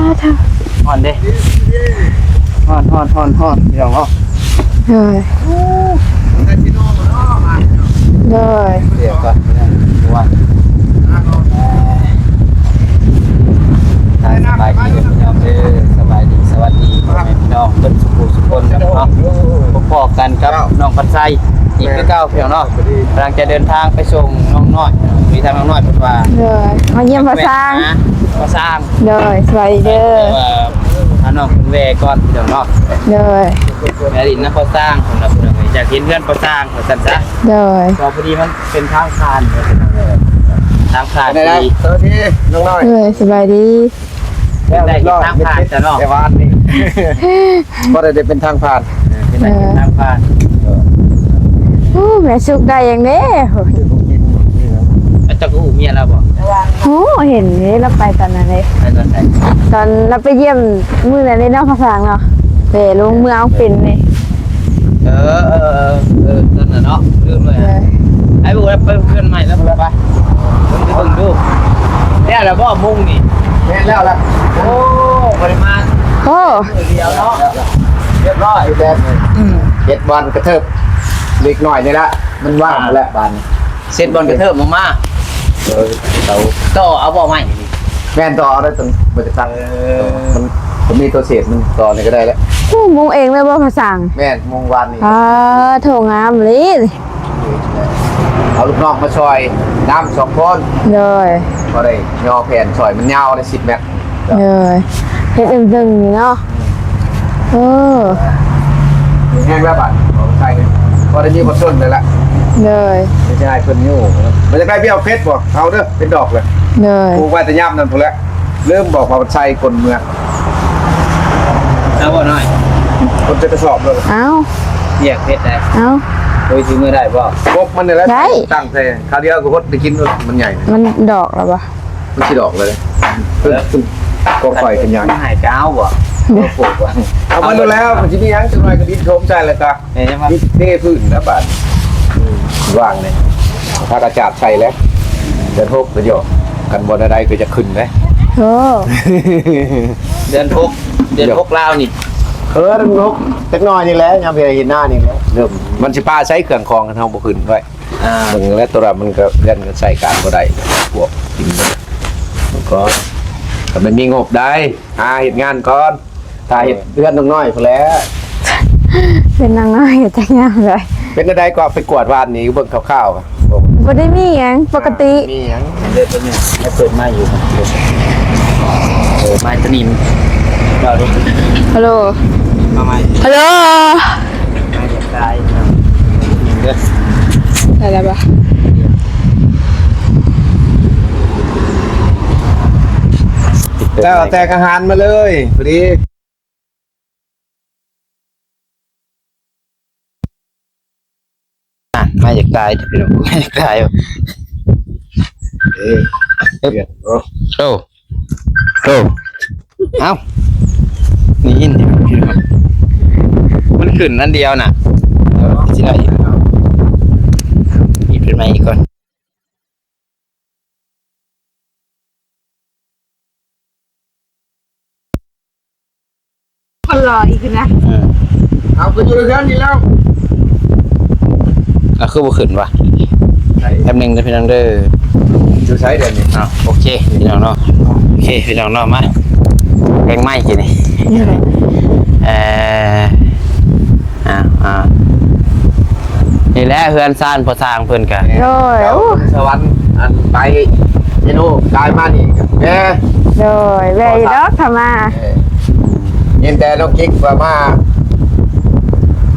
ຮ້ອນເດ້ ຮ້ອນ ຮ້ອນ ຮ້ອນ ຮ້ອນ ພີ່ນ້ອງເນາະ. ໂດຍ ໂດຍ ເດຍວກ່ອນ ສະບາຍດີພີ່ນ້ອງເດີ ສະບາຍດີ ສະຫວັດດີພໍ່ແມ່ພີ່ນ້ອງເບິດສູ່ຜູ້ສູ່ຄົນເນາະ. ພົບພໍ້ກັນກັບນ້ອງພັນໄຊອີກຄືເກົ່າພີ່ນ້ອງເນາະ. ກຳລັງຈະເດີນທາງໄປສົ່ງນ້ອງນ້ອຍ ມີທາງນ້ອງນ້ອຍເພິ່ນວ່າ ໂດຍ ມາຢ້ຽມພໍ່ຊ້າງ ພໍ່ຊ້າງ. ໂດຍ ສະບາຍດີເດີ ພານ້ອງເພິ່ນແວ່ກ່ອນພີ່ນ້ອງເນາະ. ໂດຍ ແວ່ຫຼິ້ນນຳພໍ່ຊ້າງເພິ່ນວ່າ ພີ່ນ້ອງເອີຍ ຢາກເຫັນເຮືອນພໍ່ຊ້າງວ່າຊັ້ນຊະ. ໂດຍ ກໍພໍດີມັນເປັນທາງຜ່ານ ທາງຜ່ານ ສະບາຍດີນ້ອງນ້ອຍ. ໂດຍ ສະບາຍດີ. ເປັນໄດ້ເປັນທາງຜ່ານຊະເນາະ ແຕ່ວ່າອັນນີ້ບໍ່ໄດ້ເປັນທາງຜ່ານ ເອີ ເປັນໄດ້ເປັນທາງຜ່ານ. ໂອ້ ແມ່ສຸກໄດ້ຫຍັງເດ້ ເຈົ້າກໍຮູ້ເມຍລາວບໍ່? ຮູ້ ເຫັນເດ້ ລາວໄປຕອນນັ້ນເດ້ ໄປຕອນໃດ? ຕອນລາວໄປຢ້ຽມມື້ນັ້ນເດ້ເນາະ ພາສາງເນາະ ແຕ່ລົງເມືອງເປັນນີ້. ເອີ ເອີ ເອີ ເອີ ຕອນນັ້ນເນາະ ລືມເລີຍ. ເອີ ໄອ້ບໍ່ໄປເຮືອນໃໝ່ແລ້ວບໍ່ໄປ ເບິ່ງດູ ແລ້ວລະບໍ່ມຸງນີ້? ແມ່ນແລ້ວລະ. ໂອ້ ບໍ່ໄດ້ມາ ໂອ້ ມື້ດຽວເນາະ ຮຽບຮ້ອຍ. ອືມ ເຮັດບ່ອນກະເທີບເລັກນ້ອຍນີ້ລະ ມັນວ່າງແລ້ວບາດນີ້ ເຊັດບ່ອນກະເທີບອອກມາ. ເອີ ເຕົາ ຕໍ່ເອົາບໍ່ໄມ້ນີ້? ແມ່ນ ຕໍ່ເອົາໄດ້ ຕົງ ບໍ່ຈະຕັດ. ເອີ ມັນ ມັນມີຕົວເສດມັນ ຕໍ່ນີ້ກໍໄດ້ແລ້ວ. ໂອ້ ມຸງເອງເລີຍບໍ່ພາສາງ? ແມ່ນ ມຸງວານນີ້. ອາ ໂຖ ງາມເລີຍ. ເອົາລູກນ້ອງມາຊ່ອຍນຳສອງຄົນ. ໂດຍ ພໍໄດ້ຍໍແຜ່ນຊ່ອຍ ມັນຍາວໄດ້ສິບແມັດ. ໂດຍ ເຮັດເຖິງໆນີ້ເນາະ. ເອີ ແຮງແລ້ວບາດ ເອົາໃສ່ ພໍໄດ້ມີຄົນຊົນເລີຍລະ. ໂດຍ ໄດ້ໃຫ້ເພິ່ນຢູ່. ມັນຈະໄດ້ເປັນດອກເພັດບໍ່? ເອົາເດີ ເປັນດອກເລີຍ. ໂດຍ ປູກໄວ້ແຕ່ຍາມນັ້ນພຸ້ນແຫຼະ. ລືມບອກວ່າມັນໃສ່ກົ້ນເມືອງ. ເອົາບໍ່ນ້ອຍ ຄົນຈະກະສອບເລີຍ. ເອົາ ວຽກເຮັດໄດ້. ເອົາ ໂອ້ຍ ຊິມື້ໄດ້ບໍ່? ກົບມັນນີ້ແຫຼະ ໄດ້ ຕັ້ງໃສ່ຄາວດຽວກໍຫົດໄດ້ກິນ ມັນໃຫຍ່ ມັນດອກແລ້ວບໍ່? ມັນຊິດອກເລີຍ ເອີ ກໍຄ່ອຍຂະຫຍາຍ ໃຫ້ກາວບໍ່? ເອົາເບິດແລ້ວ ມັນຊິມີຫຍັງ ຈັກໜ້ອຍກໍດິນຖົມໃສ່ແລ້ວກໍ ເອີ ເທພື້ນແລ້ວບາດ ອືມ ວາງນີ້ ພາກອາຈາດໃສ່ແລ້ວ ເດືອນຫົກກໍຢອກ ຄັນບໍ່ໄດ້ກໍຈະຂຶ້ນເດ້. ໂອ້ ເດືອນຫົກ ເດືອນຫົກລາວນີ້. ເອີ ເດືອນຫົກຈັກໜ້ອຍນີ້ແຫຼະ ຍາມເຮັດນານີ້ແຫຼະ ເລີ່ມ ມັນຊິປະໃສ່ເຄື່ອງຂອງ ຄັນເຮົາບໍ່ຂຶ້ນໄວ້. ອ່າ ເບິ່ງແລ້ວຕົວລະມັນກໍເຮືອນກໍໃຊ້ການບໍ່ໄດ້ ພວກກິນມັນກໍ ກໍບໍ່ມີງົບໄດ້ ຫາເຮັດງານກ່ອນ ຖ້າເຮັດເຮືອນນ້ອງນ້ອຍພຸ້ນແຫຼະ. ເປັນນ້ອງນ້ອຍເຮັດຈັກຍາມເລີຍ. ເປັນແນວໃດກໍໄປກວດວານນີ້ ເບິ່ງຄ່າວໆ ບໍ່ໄດ້ມີຫຍັງ ປົກກະຕິ. ມີຫຍັງ ເດີ ຕົວນີ້ໃຫ້ເປີດໄມຢູ່ ເປີດໄມຕົວນີ້ ເວົ້າດູ. ຮັລໂຫຼ ມາໃໝ່ ຮັລໂຫຼ. ໄດ້ແລ້ວບໍ່? ເຈົ້າແຕ່ງອາຫານມາເລີຍ ພໍດີ. ອ່ະ ມາຢາກຕາຍເດີພີ່ນ້ອງ ມາຢາກຕາຍ. ເອີ ເອີ ໂອ້ ໂອ້ ເອົ້າ ໄດ້ຍິນຢູ່ພີ່ນ້ອງ ມັນຂຶ້ນອັນດຽວນະ ເອີ ຊິໄດ້ ອີກຂຶ້ນມາອີກກ່ອນ. ຄົນຫຼໍ່ອີກນະ ເອີ ເອົາ ກໍຢູ່ໃນເຮືອນນີ້ແລ້ວ ອ່ະ ຄືບໍ່ຂຶ້ນວະ? ໃສ? ແປັບໜຶ່ງເດີພີ່ນ້ອງເດີ ຢູ່ໃສດຽວນີ້? ອ້າວ ໂອເຄພີ່ນ້ອງເນາະ ໂອເຄພີ່ນ້ອງເນາະ ມາແກງໄມ້ກິນນີ້ ເອີ ເອີ ອ່າ ອ່າ ນີ້ແຫຼະເຮືອນຊານພໍ່ຊ່າງເພິ່ນກະ ໂດຍ ແຖວ ໂອ້ ສະຫວັນ ອັນໄປເມນູກາຍມານີ້ກະແວ່ ໂດຍ ແວ່ຢູ່ດອກ ຖ້າມາ ເອີ ຍິນແຕ່ນ້ອງກິກວ່າມາ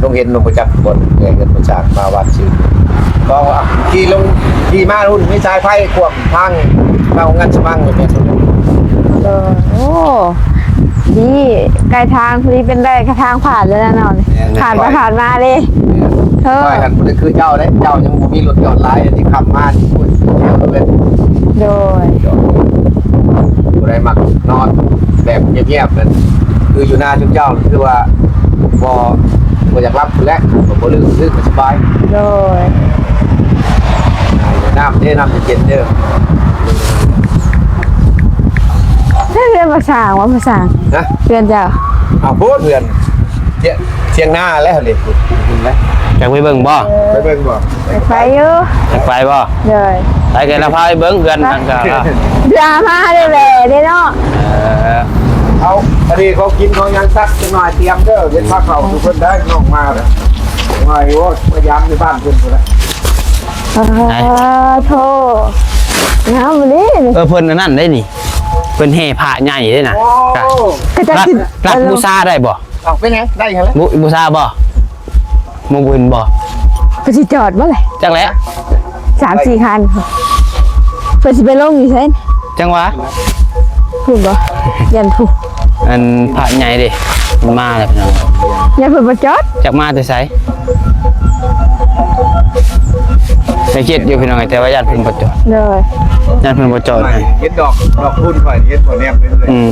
ລົງເຫັນລົງໄປຈັກບ່ອນ ແວ່ເຮືອນພໍ່ຊ່າງ ມາວັດຊື່ ເພາະວ່າຂີ່ລົງ ຂີ່ມາພຸ້ນມີສາຍໄຟຂວ້ຳທາງເຂົ້າໂຮງງານສະໝັງ ເອີ ໂອ້ ດີ ໃກ້ທາງ ພໍດີເປັນໄດ້ກະທາງຜ່ານເລີຍນະເນາະ ແມ່ນ ຜ່ານໄປຜ່ານມາເດ້ ແມ່ນ ເອີ ຂ້ອຍຫັ້ນບໍ່ໄດ້ຄືເຈົ້າເດ້ ເຈົ້າຍັງບໍ່ມີລົດຈອດຫຼາຍ ອັນນີ້ຂັບມານີ້ ໂອ້ຍ ດຽວເລີຍ ໂດຍ ຜູ້ໃດມັກນອນແບບງຽບໆ ນັ້ນ ຄືຢູ່ນາຊຸມເຈົ້າ ຄືວ່າບໍ່ ບໍ່ຢາກຫຼັບພຸ້ນແຫຼະ ບໍ່ ບໍ່ລຶກ ຕື່ນກໍສະບາຍ ໂດຍ ນ້ຳເດ້ ນ້ຳເຢັນໆ ເດີ ເຮືອນພາ ສ້າງວ່າ ພາສາ ຮະ? ເພື່ອນເຈົ້າ ເອົາໂພດເພື່ອນ ທຽງ ທຽງນາແລ້ວເດ ເຫັນໄໝ? ຢາກໄປເບິ່ງບໍ່? ເອີ ໄປເບິ່ງບໍ່? ຢາກໄປຢູ່. ຢາກໄປບໍ່? ໂດຍ. ໄປກໍລະພາໄປເບິ່ງເຮືອນ ມັນກໍ ດາມາເດ້ແຫຼະເດ້ເນາະ. ເອີ ເອົາ ອັນນີ້ຂອງກິນຂອງຫຍັງ ຕັກຈັກໜ່ອຍຕຽມເດີ ເຮັດພາເຂົ້າສູ່ເພິ່ນໄດ້ນ້ອງມາເດີ ວ່າໂອ້ຍ ມາຢາມຢູ່ບ້ານເພິ່ນພຸ້ນລະ. ເອີ ໂທ້ ງາມອີ່ຫຼີ. ເອີ ເພິ່ນອັນນັ້ນໄດ໋ນີ້ ເພິ່ນແຫ່ພະໃຫຍ່ເດ້ນະ. ໂອ້ ກໍຈັກ ລັກ ຊິ ລັກບູຊາໄດ້ບໍ່? ເອົາ ເປັນຫຍັງ? ໄດ້ຫັ້ນແຫຼະ. ບູ ບູຊາບໍ່? ບໍ່ບຸນບໍ່? ເພິ່ນຊິຈອດບໍ່ແຫຼະ? ຈັກແຫຼະ ສາມສີ່ຄັນ ເພິ່ນຊິໄປລົງຢູ່ໃສ? ຈັ່ງຫວະ ພຸ້ນບໍ່? ຢ້ານພຸ້ນ ອັນພະໃຫຍ່ເດ້ ມັນມາແລ້ວພີ່ນ້ອງ. ຢ້ານເພິ່ນບໍ່ຈອດ. ຈັກມາແຕ່ໃສ? ໄດ້ຄິດຢູ່ພີ່ນ້ອງ ແຕ່ວ່າຢ້ານເພິ່ນບໍ່ຈອດ. ໂດຍ. ຢ້ານເພິ່ນບໍ່ຈອດໃຫ້. ເຫັນດອກ ດອກຄູນຂ້ອຍເຫັນບໍ່ແນມໄປເລື້ອຍ. ອືມ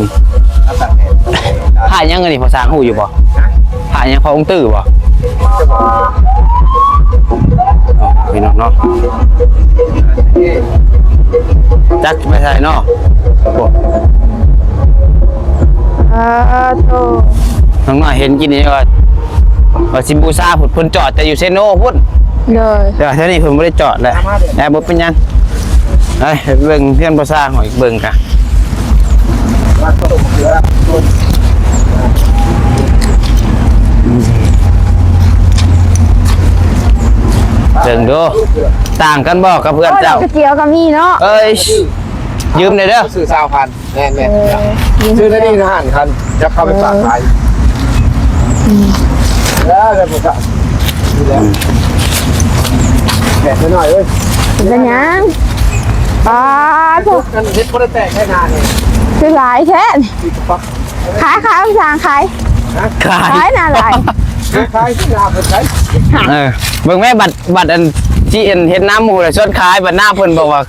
ພະຫຍັງອັນນີ້ ພໍ່ຊ່າງຮູ້ຢູ່ບໍ່? ຮະ? ພະຫຍັງ ພະອົງຕື້ບໍ່? ພີ່ນ້ອງເນາະ ຈັກໄປໃສເນາະ. ເອີ ໂທ້ ນ້ອງນ້ອຍເຫັນກິນນີ້ວ່າ ວ່າຊິບູຊາພຸ້ນ ເພິ່ນຈອດແຕ່ຢູ່ເຊໂນພຸ້ນ. ໂດຍ. ແຕ່ວ່າແຖວນີ້ເພິ່ນບໍ່ໄດ້ຈອດແຫຼະ ແຕ່ບໍ່ເປັນຫຍັງ. ໄປເບິ່ງເຮືອນພໍ່ຊ່າງເຮົາອີກເບິ່ງກະ ເບິ່ງດູ ຕ່າງກັນບໍ່ກັບເພື່ອນເຈົ້າ? ເອີ ກະຈຽວກໍມີເນາະ. ເອີຍ ຢືມແດ່ເດີ ຊື້ຊາວພັນ. ແມ່ນໆ ເອີ ຊື້ໃນນີ້ນະ ຫ້າພັນ ຈັບເຂົ້າໄປຝາກຂາຍ. ອືມ ເອີ ແລ້ວກໍນີ້ແຫຼະ ແດດໜ້ອຍເອີຍ. ເປັນຫຍັງ? ປາໂທ້ ເຮັດບໍ່ໄດ້ແຕກໄດ້ນານີ້ ຄືຫຼາຍແທ້. ຂາຍ ຂາຍ ຊ່າງຂາຍ. ຮະ? ຂາຍ ຂາຍນາຫຼາຍ. ຂາຍທີ່ນາເພິ່ນຂາຍ. ເອີ ເບິ່ງແມ້ ບັດ ບັດອັນທີ່ເຫັນ ເຫັນນຳໝູ່ລະຊວນຂາຍ ບັດນາເພິ່ນບອກວ່າ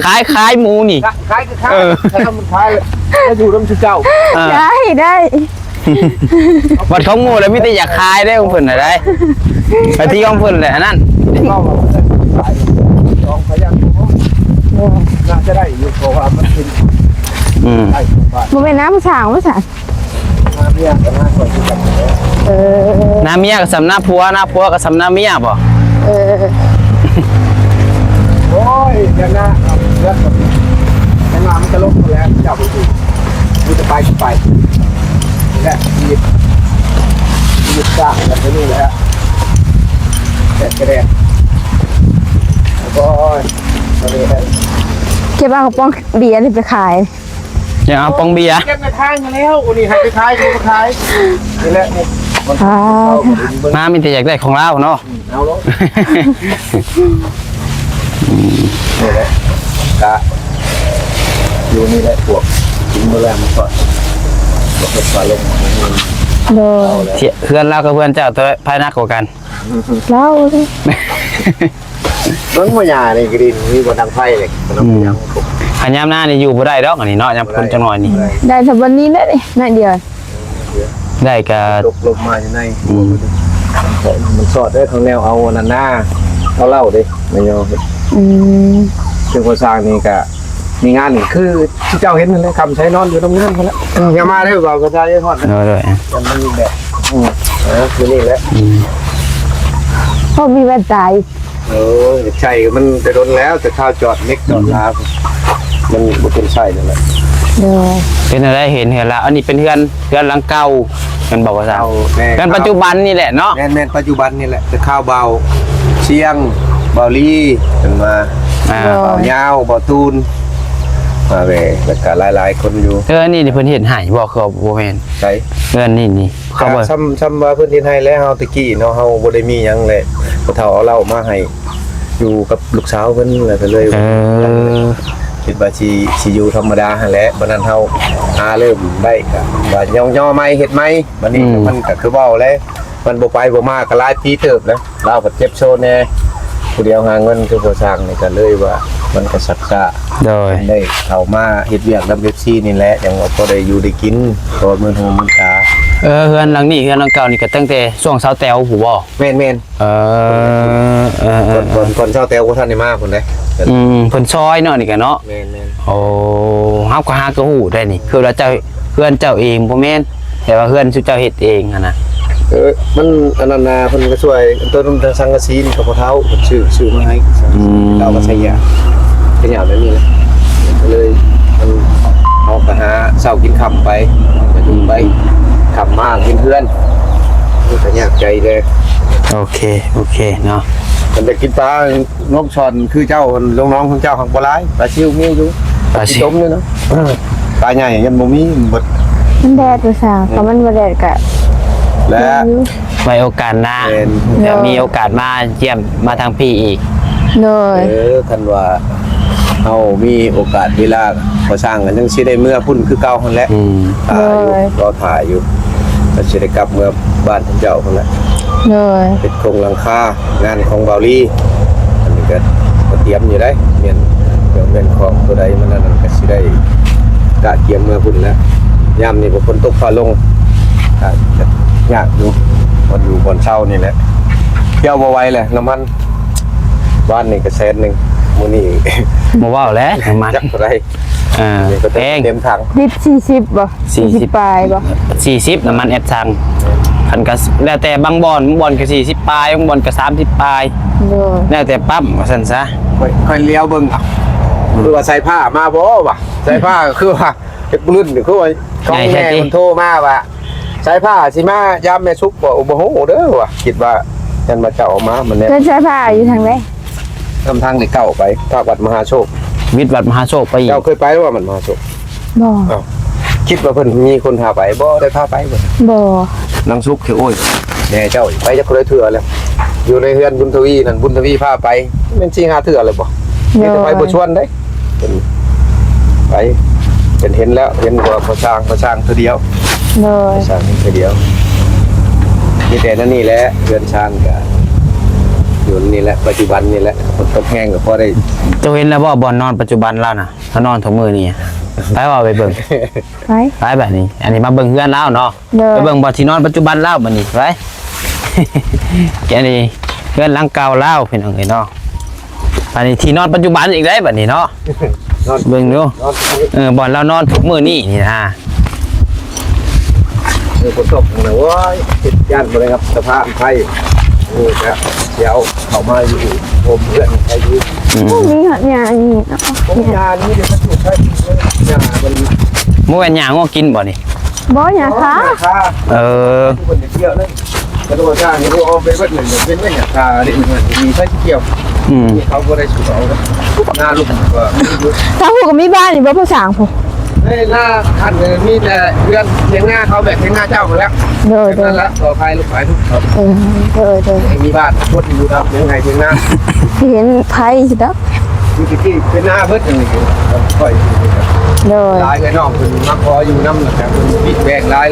ຂາຍ ຂາຍໝູນີ້ ຂາຍກໍຂາຍ. ເອີ ຖ້າມັນຂາຍ ກໍຢູ່ນຳເຈົ້າ. ເອີ ໄດ້ ໄດ້. ບັດຂອງໝູ່ລະມີແຕ່ຢາກຂາຍເດ້ ຂອງເພິ່ນນະໄດ໋. ໄປທີ່ຂອງເພິ່ນແຫຼະອັນນັ້ນ ເວົ້າວ່າຂາຍ ຂອງຂະຫຍັງ ໜ້າຈະໄດ້ຢູ່ ເພາະວ່າມັນເປັນ ອືມ ໄດ້. ບໍ່ແມ່ນນາຜູ້ຊ່າງວ່າຊັ້ນ. ນາເມຍກັບນາຂ້ອຍຄືກັນ. ເອີ ນາເມຍກໍສ່ຳນາຜົວ ນາຜົວກໍສ່ຳນາເມຍບໍ່? ເອີ ໂອ້ຍ ຢ່ານາ ເລືອດ ຢ່ານາມັນຈະລົງໝົດແລ້ວ ເຈົ້າບໍ່ຖືກ ມີແຕ່ໄປ ໄປ ແຫຼະ ຊີວິດ ຊີວິດສ້າງກັນໄປນີ້ແຫຼະ ແດດກະແດດ. ໂອ້ຍ ເກັບເອົາກະປ໋ອງເບຍນີ້ໄປຂາຍ. ຢ່າເອົາປ໋ອງເບຍ ເກັບໃນທາງຫັ້ນແລ້ວ. ໂອ້ ນີ້ໃຫ້ໄປຂາຍ ບໍ່ຂາຍ. ນີ້ແຫຼະ ນີ້ ອ່າ ມາມີແຕ່ຢາກໄດ້ຂອງລາວເນາະ. ເອົາໂລດ. ນີ້ແຫຼະ ກະຢູ່ນີ້ແຫຼະ ພວກກິນມື້ແລງມັນກໍ ບໍ່ເປັນໄປເລີຍ. ໂດຍ. ເຮືອນລາວກັບເຮືອນເຈົ້າ ແຕ່ໃຜໜັກກວ່າກັນ? ລາວເລີຍ. ເບິ່ງບໍ່ຫຍ້ານີ້ກະດິນ ມີບໍ່ດັງໄຟເລີຍ. ອືມ ຄັນຍາມໜານີ້ຢູ່ບໍ່ໄດ້ດອກ ອັນນີ້ເນາະ ຍາມຝົນຈັກໜ້ອຍນີ້. ໄດ້ແຕ່ບ່ອນນີ້ແຫຼະ ໜ້ອຍດຽວ ໄດ້ກະຕົກລົງມາຢູ່ໃນ. ອືມ ມັນຊອດເດ້ ຂ້າງແນວເອົາອັນນັ້ນນາ ເອົາເຫຼົ້າເດ້ ແມ່ນຫຍັງ. ອືມ ເຊິ່ງກໍ່ສ້າງນີ້ກະ ມີງານນີ້ຄືທີ່ເຈົ້າເຫັນຫັ້ນແຫຼະ ຄຳໃສນອນຢູ່ໂຮງງານພຸ້ນລະ. ເອີ ຢ່າມາເດີ ເວົ້າກັບຊາຍຮອດ. ໂດຍໆ ມັນແບບ ອືມ ເອີ ຄືນີ້ແຫຼະ. ອືມ ໂອ້ ມີແວ່ນຕາອີກ. ເອີ ຢາກໃຊ້ມັນແຕ່ດົນແລ້ວ ແຕ່ຄາວຈອດເມັກຈອດລາ ມັນບໍ່ເປັນໃຊ້ນັ້ນແຫຼະ. ໂດຍ. ເປັນຈັ່ງໃດ ເຫັນເຮືອນລາວ ອັນນີ້ເປັນເຮືອນ ເຮືອນຫຼັງເກົ່າ ແມ່ນບໍ່ ພໍ່ຊ່າງ? ເກົ່າ ແມ່ນ ເຮືອນປັດຈຸບັນນີ້ແຫຼະເນາະ. ແມ່ນໆ ປັດຈຸບັນນີ້ແຫຼະ ແຕ່ຄາວບ່າວຊຽງ ບ່າວລີ ເພິ່ນມາ ອ່າ ໂດຍ ບ່າວຍາວ ບ່າວຕູນ ມາແວ່ ແລ້ວກະຫຼາຍໆຄົນຢູ່. ເອີ ອັນນີ້ນີ້ເພິ່ນເຮັດໃຫ້ບໍ່? ຄືບໍ່ແມ່ນ ໃສ ເຮືອນນີ້ນີ້ ເຂົາບໍ່ ກໍສ່ຳ ສ່ຳວ່າເພິ່ນເຮັດໃຫ້ແລ້ວ. ເຮົາແຕ່ກີ້ເນາະ ເຮົາບໍ່ໄດ້ມີຫຍັງແຫຼະ ພໍ່ເຖົ້າເອົາເຫຼົ້າມາໃຫ້ ຢູ່ກັບລູກສາວເພິ່ນ ແລ້ວກໍເລີຍ ເອີ ຄິດວ່າຊິ ຊິຢູ່ທຳມະດາຫັ້ນແຫຼະ. ບັດນັ້ນເຮົາຫາເລີ່ມໄດ້ ກໍວ່າຍໍ່ໆໃໝ່ ເຮັດໃໝ່. ບັດນີ້ ອືມ ມັນກໍຄືເວົ້າແຫຼະ ມັນບໍ່ໄປບໍ່ມາກໍຫຼາຍປີເຕີບແລ້ວ. ລາວກໍເຈັບໂຊແດ່ ຜູ້ດຽວຫາເງິນຄືພໍ່ຊ່າງນີ້ ກໍເລີຍວ່າມັນກໍຊັກຊ້າ. ໂດຍ. ໄດ້ເຂົ້າມາເຮັດວຽກນຳເອັຟຊີນີ້ແຫຼະ ຈັ່ງວ່າພໍໄດ້ຢູ່ໄດ້ກິນ ພໍໝື່ນຫູໝື່ນຕາ. ເອີ ເຮືອນຫຼັງນີ້ ເຮືອນຫຼັງເກົ່ານີ້ ກໍຕັ້ງແຕ່ຊ່ວງສາວແຕວພຸ້ນບໍ່? ແມ່ນໆ. ເອີ ເອີ ເອີ ກ່ອນ ກ່ອນ ກ່ອນສາວແຕວບໍ່ທັນໄດ້ມາພຸ້ນເດ້. ອືມ ເພິ່ນຊອຍເນາະ ນີ້ກະເນາະ. ແມ່ນໆ. ໂອ້ ເຮົາກໍຫາກໍຮູ້ໄດ໋ນີ້ ຄືວ່າເຈົ້າ ເຮືອນເຈົ້າເອງບໍ່ແມ່ນ ແຕ່ວ່າເຮືອນຊຸມເຈົ້າເຮັດເອງຫັ້ນນະ. ເອີ ມັນອັນນັ້ນນະ ເພິ່ນກໍຊ່ວຍ ຕົວນັ້ນສັງກະສີນີ້ກໍພໍ່ເຖົ້າເພິ່ນຊື້ ຊື້ມາໃຫ້. ອືມ ເຈົ້າກໍໃຊ້ຍາ ເປັນຫຍັງແບບນີ້ນະ ກໍເລີຍ ມັນ ເຮົາກໍຫາເຊົ້າກິນຄ່ຳໄປ ກໍຢູ່ໄປ ອືມ ຄ່ຳມາເຮັດເຮືອນ ມັນກໍຍາກໃຈແດ່. ໂອເຄ ໂອເຄເນາະ ມັນຈະກິນປາ ນົກຊ່ອນຄືເຈົ້າ ລູກນ້ອງຂອງເຈົ້າຫັ້ນບໍ່ຫຼາຍ ປາຊິວມີຢູ່ ປາຊິວ ປາຊິວຕົ້ມນີ້ນະ ປາໃຫຍ່ຍັງບໍ່ມີ ມັນເບິດ ມັນແດດຢູ່ຊະ ອືມ ກໍມັນບໍ່ແດດກະ ແລະ ມີຢູ່ ໄວ້ໂອກາດໜ້າ ແມ່ນ ແລ້ວມີໂອກາດມາຢ້ຽມມາທາງພີ້ອີກ. ໂດຍ ເອີ ຄັນວ່າເຮົາມີໂອກາດເວລາ ພໍ່ຊ່າງກໍຍັງຊິໄດ້ເມືອພຸ້ນຄືເກົ່າຫັ້ນແຫຼະ. ອືມ ຖ້າຢູ່ ໂດຍ ລໍຖ້າຢູ່ ກໍຊິໄດ້ກັບເມືອບ້ານຂອງເຈົ້າພຸ້ນແຫຼະ. ໂດຍ ເຮັດໂຄງຫຼັງຄາ ງານຂອງເບົາລີ ອັນນີ້ກໍ ກໍຕຽມຢູ່ໄດ໋ ແມ່ນ ແມ່ນຂອງຕົວໃດມັນອັນນັ້ນ ກໍຊິໄດ້ກະກຽມເມືອພຸ້ນແຫຼະ. ຍາມນີ້ກໍຝົນຕົກຟ້າລົງ ກໍຍາກຢູ່ ບ່ອນຢູ່ບ່ອນເຊົານີ້ແຫຼະ. ທ່ຽວບໍ່ໄຫວແຫຼະ ນ້ຳມັນ ວານນີ້ກໍແສນໜຶ່ງ ມື້ນີ້ ບໍ່ເວົ້າແຫຼະ ນ້ຳມັນ ຈັກເທົ່າໃດ. ອ່າ ແພງ ເຕັມຖັງ ລິດສີ່ສິບບໍ່? ສີ່ສິບ ສີ່ສິບປາຍບໍ່? ສີ່ສິບ ນ້ຳມັນແອັດຊັງ ຄັນກໍແລ້ວແຕ່ບາງບ່ອນ ບາງບ່ອນກໍສີ່ສິບປາຍ ບາງບ່ອນກໍສາມສິບປາຍ. ໂດຍ ແລ້ວແຕ່ປ້ຳວ່າຊັ້ນຊະ. ຂ້ອຍ ຂ້ອຍລຽວເບິ່ງ ອືມ ຄືວ່າສາຍຟ້າມາບໍ່ວະ? ສາຍຟ້າກໍຄືວ່າເຮັດບຶລຸນ ຄືວ່າຂອງແມ່ເພິ່ນໂທມາວ່າ ສາຍຟ້າຊິມາຍາມແມ່ສຸກບໍ່? ບໍ່ຮູ້ເດີວ່າ ຄິດວ່າ ແມ່ນວ່າເຈົ້າເອົາມາ ມັນແນ່ ເພິ່ນສາຍຟ້າຢູ່ທາງໃດ? ນຳທາງເລກເກົ້າໄປ ພາກວັດມະຫາໂຊກ ວິດວັດມະຫາໂຊກໄປອີກ. ເຈົ້າເຄີຍໄປບໍ່ວັດມະຫາໂຊກ? ບໍ່. ອ້າວ ຄິດວ່າເພິ່ນມີຄົນພາໄປ ບໍ່ໄດ້ພາໄປບໍ່? ບໍ່. ນາງສຸກຄື ໂອ້ຍ ແມ່ເຈົ້າໄປຈັກຄົນລະເທື່ອແລ້ວ ຢູ່ໃນເຮືອນບຸນທະວີນັ້ນ ບຸນທະວີພາໄປ ແມ່ນສີ່ຫ້າເທື່ອແລ້ວບໍ່? ໂດຍ ມີແຕ່ໄປບໍ່ຊວນເດ້. ເພິ່ນໄປ ເພິ່ນເຫັນແລ້ວ ເຫັນວ່າພໍ່ຊ່າງ ພໍ່ຊ່າງເທື່ອດຽວ. ໂດຍ ພໍ່ຊ່າງເທື່ອດຽວ ມີແຕ່ນັ້ນນີ້ແຫຼະ ເຮືອນຊານກະຢູ່ນີ້ແຫຼະ ປັດຈຸບັນນີ້ແຫຼະ ຝົນຕົກແຮງກໍພໍໄດ້. ເຈົ້າເຫັນແລ້ວບໍ່ ບ່ອນນອນປັດຈຸບັນລາວນະ? ລາວນອນທຸກມື້ນີ້ ໄປ ເວົ້າໄປເບິ່ງ ໄປ ໄປບາດນີ້ ອັນນີ້ມາເບິ່ງເຮືອນລາວເນາະ. ໂດຍ ໄປເບິ່ງບ່ອນທີ່ນອນປັດຈຸບັນລາວບັດນີ້ ໄປ ອັນນີ້ເຮືອນຫຼັງເກົ່າລາວ ພີ່ນ້ອງເອີຍເນາະ. ອັນນີ້ທີ່ນອນປັດຈຸບັນອີກໄດ໋ບັດນີ້ເນາະ ນອນ ເບິ່ງດູ ນອນ ເອີ ບ່ອນລາວນອນທຸກມື້ນີ້ນີ້ນະ. ເອີ ຝົນຕົກນະ ໂອ້ຍ ຢ້ານບໍ່ໄດ້ຮັບສະພາບໄພ ເອີ ກະຊິເອົາເຂົ້າມາຢູ່ໂຮມເຮືອນໃຫ້ຢູ່. ອືມ ໂອ້ ມີຮອດຫຍ້ານີ້ເນາະ ໂອ້ ຫຍ້ານີ້ເດ ມັນຢູ່ໃກ້ ຫຍ້າມັນ ບໍ່ແມ່ນຫຍ້າງົວກິນບໍ່ນີ້? ບໍ່ ຫຍ້າຄາ ຫຍ້າຄາ ເອີ ມັນຈະກ່ຽວເລີຍ. ກະໂດດທາງນີ້ອອກໄປເບິດເລີຍ ເປັນໄມ້ຫຍ້າຄາເດ້ ມັນມີໃຜຊິກ່ຽວ. ອືມ ເຂົາບໍ່ໄດ້ສູ່ເອົານາລຸກກໍ ທາງຜູ້ກໍມີບ້ານຢູ່ບໍ່ ພະຊ່າງຜູ້? ເອີຍ ນາຄັນມີແຕ່ເຮືອນທຽງນາເຂົາ ແບບທຽງນາເຈົ້າຫັ້ນແຫຼະ. ໂດຍ ແບບນັ້ນລະ ຕໍ່ໄປລູກໄປ. ເອີ ໂດຍ ໂດຍ ມີບ້ານຄົນຢູ່ດອກ ທຽງໄຮ່ທຽງນາ ຊິເຫັນໃຜຊິດອກ. ຢູ່ແຕ່ກີ້ເປັນນາເບິດ ອັນນີ້ຂ້ອຍ ໂດຍ ຫຼາຍເອື້ອຍນ້ອງເພິ່ນມາຂໍຢູ່ນຳ ແລ້ວກະເພິ່ນວິດແວງຫຼາຍ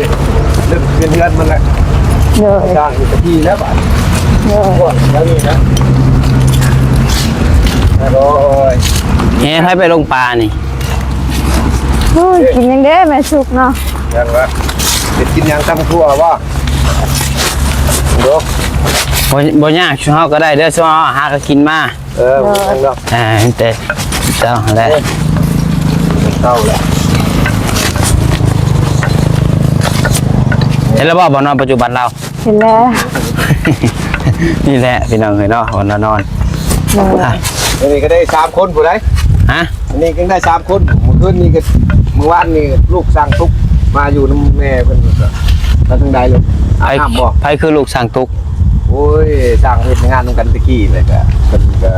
ເລີ່ມເປັນເຮືອນມັນແລ້ວ. ໂດຍ ສ້າງຢູ່ແຕ່ກີ້ແລ້ວບາດ. ໂດຍ ແຖວນີ້ນະ. ໂອ້ຍ ແຫ່ໃຜໄປລົງປ່ານີ້? ໂອ້ຍ ກິນຫຍັງເດ້ແມ່ສຸກເນາະ? ຍັງວະ ຊິກິນຫຍັງ ຕຳທົ່ວບໍ່? ໂດ ບໍ່ ບໍ່ຍາກ ຊຸມເຮົາກໍໄດ້ເດີ ຊຸມເຮົາຫາກໍກິນມາ. ເອີ ບໍ່ເປັນຫຍັງດອກ ອ່າ ແຕ່ເຈົ້າຫັ້ນແຫຼະ ເອີ ເຈົ້າແຫຼະ. ເຫັນແລ້ວບໍ່ ບ່ອນນອນປັດຈຸບັນລາວ? ເຫັນແລ້ວ ນີ້ແຫຼະພີ່ນ້ອງເອີຍເນາະ ບ່ອນລາວນອນ. ໂດຍ ອ່ະ ອັນນີ້ກໍໄດ້ສາມຄົນຜູ້ໃດ? ຮະ? ອັນນີ້ກໍໄດ້ສາມຄົນ ມື້ຄືນນີ້ກໍ ມື້ວານນີ້ລູກຊ່າງຕຸກມາຢູ່ນຳແມ່ເພິ່ນ ກໍມາທາງໃດເລີຍ ອາບນ້ຳບໍ່? ໃຜຄືລູກຊ່າງຕຸກ? ໂອ້ຍ ຊ່າງເຮັດງານນຳກັນແຕ່ກີ້ແຫຼະ ກະເພິ່ນກະ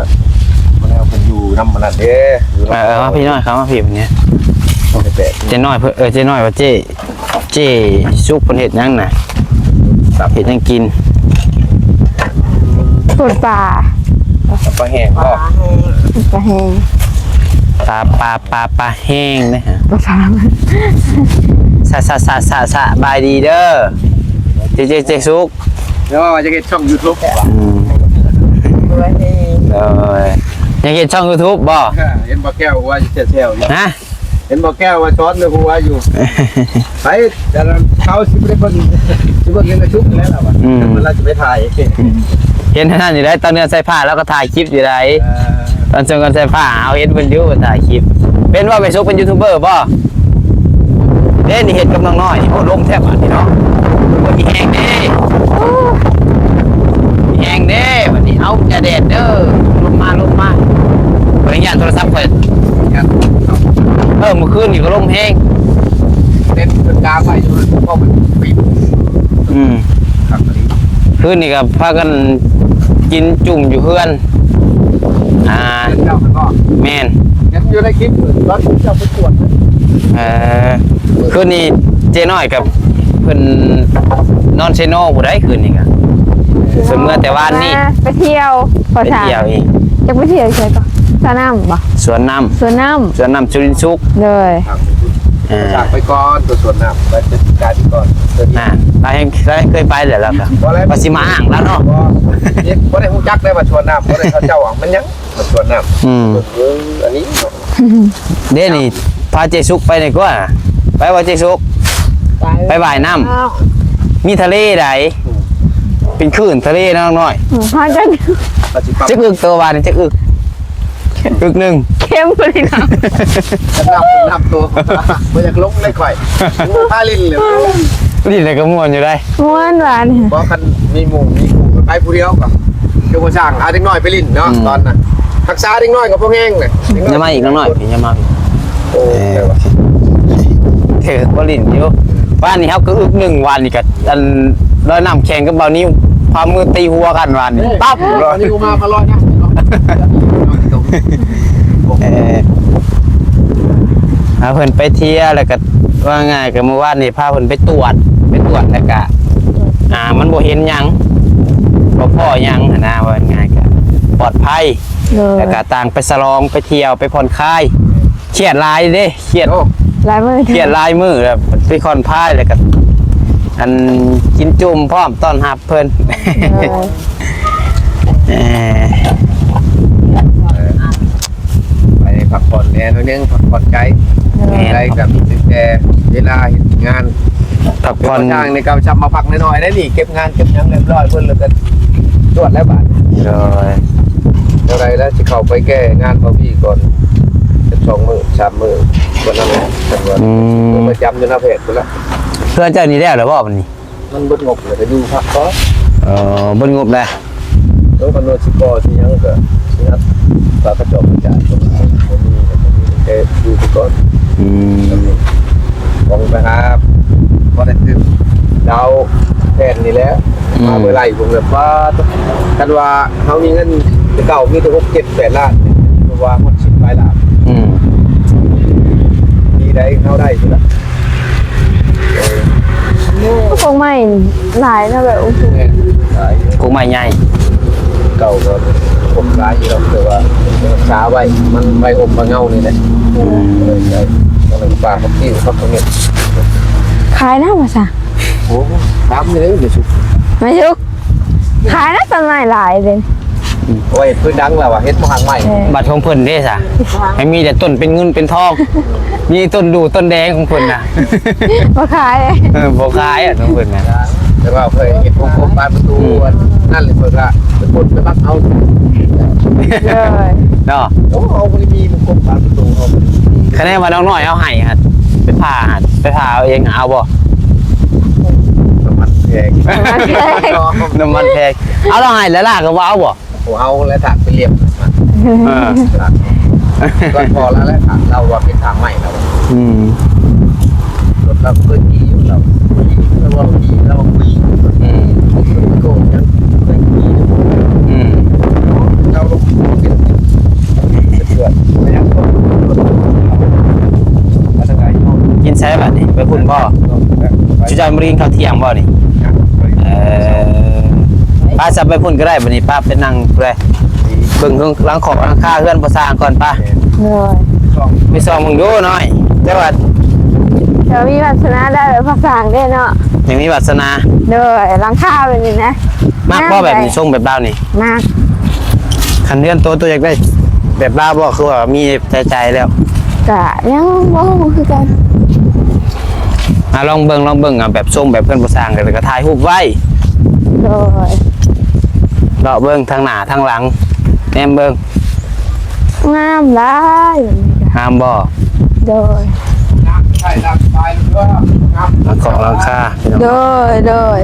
ມາແນວເພິ່ນຢູ່ນຳອັນນັ້ນເດ້ ຢູ່ນຳ ເອີ ເອີ ມາພີ່ນ້ອຍ ເຂົ້າມາພີ່ນີ້ ເຈົ້ນ້ອຍເພິ່ນ ເອີ ເຈົ້ນ້ອຍວ່າເຈ້ ເຈ້ສຸກເພິ່ນເຮັດຫຍັງນະ? ເຮັດຫຍັງກິນ? ປົ່ນປາ ປາແຫ້ງບໍ່? ປາແຫ້ງ ປາແຫ້ງ ປາ ປາ ປາ ປາແຫ້ງເດ້ ປາ ປາ ສະ ສະ ສະ ສະ ສະບາຍດີເດີ ເຈ້ ເຈ້ ເຈ້ສຸກ. ແລ້ວວ່າຈະເຮັດຊ່ອງຢູທູບ ອືມ ໂດຍ ຢາກເຮັດຊ່ອງຢູທູບບໍ່? ເອີ ເຫັນບໍ່ແກ້ວວ່າຈະແຊວຢູ່ ຮະ? ເຫັນບໍ່ແກ້ວວ່າສອນໃນຫົວຢູ່ ໄປ ແຕ່ລະເຂົາຊິບໍ່ໄດ້ເບິ່ງ ຊິເບິ່ງໃນຢູທູບແລ້ວລະວ່າ ອືມ ມັນລະຊິໄປຖ່າຍ ເຫັນອັນນັ້ນຢູ່ໄດ໋ ຕອນເຮືອນໃສ່ຜ້າລາວກໍຖ່າຍຄລິບຢູ່ໄດ໋ ເອີ ຕອນສົ່ງກັນໃສ່ຜ້າ ເຮົາເຫັນເພິ່ນຢູ່ຖ່າຍຄລິບ. ເປັນບໍ່ ແມ່ສຸກ ເປັນຢູທູບເບີບໍ່? ເດ້ ນີ້ເຮັດກັບນ້ອງນ້ອຍນີ້ ໂອ້ ລົມແທ້ບາດນີ້ເນາະ ໂອ້ຍ ມີແຮງເດ້ ມີແຮງເດ້ ບາດນີ້ ເອົາ ຢ່າແດດເດີ ລົມມາ ລົມມາ ຂໍອະນຸຍາດໂທລະສັບຂ້ອຍ ເອີ ມື້ຄືນນີ້ກໍລົມແຮງ ເຕັນເພິ່ນກາງໄວ້ຢູ່ນັ້ນ ເພາະມັນປິດ ອືມ ຄັກອີ່ຫຼີ ຄືນນີ້ກໍພາກັນກິນຈຸ້ມຢູ່ເຮືອນ ອ່າ ເຈົ້າກໍ ແມ່ນ ເຫັນຢູ່ໃນຄລິບຕອນເຈົ້າໄປກວດ ເອີ ຄືນນີ້ເຈ້ນ້ອຍກັບເພິ່ນນອນເຊໂນຜູ້ໃດ ຄືນນີ້ກະ ເພິ່ນເມືອແຕ່ວານນີ້ ມາໄປທ່ຽວ ໄປທ່ຽວອີກ ຈັກໄປທ່ຽວໃສກໍ ສວນນ້ຳບໍ່? ສວນນ້ຳ ສວນນ້ຳ ສວນນ້ຳຈຸລິນສຸກ ໂດຍ ເອີ ຈາກໄປກ່ອນ ຕົວສວນນ້ຳ ໄປຈັດການກ່ອນ ອ່າ ລາວແຮ່ງ ລາວແຮ່ງເຄີຍໄປແລ້ວ ລາວກໍ ບໍ່ແລ້ວ ວ່າຊິມາອ້າງລາວເນາະ ບໍ່ ບໍ່ໄດ້ຮູ້ຈັກໄດ້ວ່າສວນນ້ຳ ບໍ່ໄດ້ເຂົາເຈົ້າວ່າມັນຫຍັງ ສວນນ້ຳ ອືມ ເອີ ອັນນີ້ເນາະ ເດ້ນີ້ ພາເຈສຸກໄປນີ້ກວ່າ ໄປບໍ່ເຈສຸກ ໄປ ໄປວ່າຍນ້ຳ ອ້າວ ມີທະເລໃດ ອືມ ເປັນຄື້ນທະເລນ້ອງນ້ອຍ ອືມ ພາກັນ ຈັກອຶກ ຕົວວານນີ້ຈັກອຶກ ອຶກໜຶ່ງ ເຄັມໄປເລີຍເນາະ ນ້ຳ ນ້ຳຕົວ ບໍ່ຢາກລົງເລີຍຂ້ອຍ ພາຫຼິ້ນເລີຍ ຫຼິ້ນແລ້ວກໍມ່ວນຢູ່ໄດ໋ ມ່ວນຫວານ ບໍ່ ຄັນມີໝູ່ມີຄູ່ໄປຜູ້ດຽວກໍ ຄືບໍ່ຊ່າງ ເອົາເດັກນ້ອຍໄປຫຼິ້ນເນາະ ອືມ ຕອນນັ້ນ ຮັກສາເດັກນ້ອຍກໍພໍແຮງນະ ເດັກນ້ອຍ ຍັງມາອີກ ນ້ອງນ້ອຍ ຍັງມາອີກ ໂອ້ ເອີ ເອີ ບໍ່ຫຼິ້ນຢູ່ ວານນີ້ເຮົາກໍອຶກໜຶ່ງ ວານນີ້ກໍ ອັນ ລອຍນ້ຳແຂ່ງກັບບ່າວນິວ ພາມືຕີຫົວກັນວານນີ້ ເອີ ປັບ ບ່າວນິວມາ ມາລອຍນ້ຳເນາະ ເອີ ພາເພິ່ນໄປທ່ຽວ ແລ້ວກໍ ວ່າງ່າຍກໍມື້ວານນີ້ພາເພິ່ນໄປກວດ ໄປກວດແລ້ວກະ ອ່າ ມັນບໍ່ເຫັນຫຍັງ ບໍ່ພໍ້ຫຍັງຫັ້ນນະ ວ່າງ່າຍກະປອດໄພ ໂດຍ ແລ້ວກະຕ່າງໄປສະຫຼອງ ໄປທ່ຽວ ໄປຜ່ອນຄາຍ ຄຽດຫຼາຍເດ້ ຄຽດ ໂອ້ ຫຼາຍມື້ ຄຽດຫຼາຍມື້ ແລ້ວໄປຜ່ອນຄາຍ ແລ້ວກະ ອັນ ກິນຈຸ້ມພ້ອມຕ້ອນຮັບເພິ່ນ ໂດຍ ເອີ ໄປພັກຜ່ອນແດ່ໜ້ອຍໜຶ່ງ ພັກຜ່ອນໃຈ ໂດຍ ໃຈກໍມີແຕ່ເວລາເຮັດງານ ພັກຜ່ອນ ທາງນີ້ກໍຈຳມາພັກໜ້ອຍໆໄດ້ນີ້ ເກັບງານເກັບຫຍັງຮຽບຮ້ອຍເບິດ ແລ້ວກໍຈວດແລ້ວບາດ ໂດຍ ເທົ່າໃດແລ້ວຊິເຂົ້າໄປແກ້ງານບ່າວວີກ່ອນ ຈັກສອງມື້ສາມມື້ ວັນນັ້ນແຫຼະ ຄັນວ່າ ອືມ ປະຈຳຢູ່ນາແພດພຸ້ນລະ ເຮືອນເຈົ້ານີ້ແລ້ວແລ້ວບໍ່ບັດນີ້? ມັນເບິດງົບແລ້ວກໍຢູ່ພັກກ່ອນ ເອີ ເບິດງົບແລ້ວ ໂຕກຳນົດຊິກໍ່ຊິຫຍັງກໍຊິຮັບ ກໍກະຈອກກະຈາຍ ບໍ່ມີ ບໍ່ມີ ແຕ່ຢູ່ໄປກ່ອນ ອືມ ຕ້ອງໄປຫາ ບໍ່ໄດ້ຕື່ມດາວແຜ່ນນີ້ແຫຼະ ອືມ ມາເມື່ອໄລ ເບິ່ງແບບວ່າ ຄັນວ່າເຮົາມີເງິນແຕ່ເກົ່າມີແຕ່ຫົກ ເຈັດ ແປດລ້ານ ເພາະວ່າຮອດສິບປາຍລ້ານ ອືມ ດີໃດເຮົາໄດ້ພຸ້ນລະ ພວກໄມ້ຫຼາຍເນາະ ແບບ ໂອ້ໂຫ ແມ່ນ ຫຼາຍຢູ່ ພວກໄມ້ໃຫຍ່ ເກົ່າກໍພວກຫຼາຍຢູ່ດອກ ແຕ່ວ່າຮັກສາໄວ້ ມັນໄວ້ຮົ່ມໄວ້ເງົານີ້ແຫຼະ ອືມ ເອີ ໃຊ່ ກໍເລີຍປາກ ຜັກຊີ ຜັກຂະເໝັດ ຂາຍນຳວ່າຊະ ໂອ້ ຕາມນີ້ເດ້ ແມ່ສຸກ ແມ່ສຸກ ຂາຍນະ ຕົ້ນໄມ້ຫຼາຍເດ້ ໂອ້ຍ ເພິ່ນດັງແລ້ວວ່າເຮັດບໍ່ຮັກໄມ້ ເອີ ບັດຂອງເພິ່ນເດ້ຊະ ໃຫ້ມີແຕ່ຕົ້ນເປັນເງິນເປັນທອງ ມີຕົ້ນດູ່ຕົ້ນແດງຂອງເພິ່ນນະ ບໍ່ຂາຍ ເອີ ບໍ່ຂາຍອະຂອງເພິ່ນນະ ແຕ່ວ່າເພິ່ນເຮັດວົງກົບບານປະຕູ ອືມ ອັນນັ້ນເລີຍ ເພິ່ນກໍໄປປົນໄປບັກເອົາ ເອີ ເນາະ ໂອ້ ເຮົາບໍ່ໄດ້ມີວົງກົບບານປະຕູ ເຮົາບໍ່ໄດ້ມີ ຄະແນນວ່ານ້ອງນ້ອຍເຮົາໃຫ້ຫັ້ນ ໄປຜ່າຫັ້ນ ໄປຜ່າເອົາເອງ ເອົາບໍ່? ນ້ຳມັນແພງ ນ້ຳມັນແພງ ນ້ຳມັນແພງ ເອົາ ລາວໃຫ້ແລ້ວລາວກໍບໍ່ເອົາບໍ່? ບໍ່ເອົາແລ້ວ ຖາກໄປລຽບ ເອີ ຖາກ ກ່ອນພໍລາວແລ້ວ ຖາກລາວວ່າເປັນຖາກໃໝ່ລາວ ອືມ ລົດລາວເຄີຍຂີ່ຢູ່ ລາວຂີ່ ລາວວ່າຂີ່ ລາວວ່າຄຸຍ ອືມ ໂກງຈັ່ງເຄີຍຂີ່ຢູ່ ອືມ ລາວລົງເປັນ ເປັນເພື່ອນ ແມ່ນ ກິນໃສບາດນີ້? ໄປພຸ້ນບໍ່? ຊຸເຈົ້າບໍ່ໄດ້ກິນເຂົ້າທ່ຽງບໍ່ນີ້? ເອີ ໄປຊະ ໄປພຸ້ນກໍໄດ້ບາດນີ້ ປະ ໄປນັ່ງພຸ້ນເລີຍ ເບິ່ງເຮືອນຫຼັງຄອກຫຼັງຄາເຮືອນພໍ່ຊ່າງກ່ອນປະ ໂດຍ ໄປສ່ອງເບິ່ງດູນ້ອຍ ແຕ່ວ່າ ແຕ່ມີວາສະໜາໄດ້ແບບພໍ່ຊ່າງເດ້ເນາະ ຍັງມີວາສະໜາ ໂດຍ ຫຼັງຄາແບບນີ້ນະ ມັກບໍ່ແບບນີ້ ຊົງແບບລາວນີ້? ມັກ ຄັນເຮືອນໂຕ ໂຕຢາກໄດ້ແບບລາວບໍ່ ຄືວ່າມີໃນໃຈແລ້ວ? ກະຍັງບໍ່ຮູ້ຄືກັນ ອ່າ ລອງເບິ່ງ ລອງເບິ່ງ ອ່າ ແບບຊົງແບບເຮືອນຜູ້ຊ່າງ ແລ້ວກໍຖ່າຍຮູບໄວ້ ໂດຍ ເລາະເບິ່ງທາງໜ້າທາງຫຼັງ ແນມເບິ່ງ ງາມຫຼາຍ ງາມບໍ່? ໂດຍ ໃຊ້ຕາມສະບາຍເດີ ຫຼັງຄາ ພີ່ນ້ອງ ໂດຍ ໂດຍ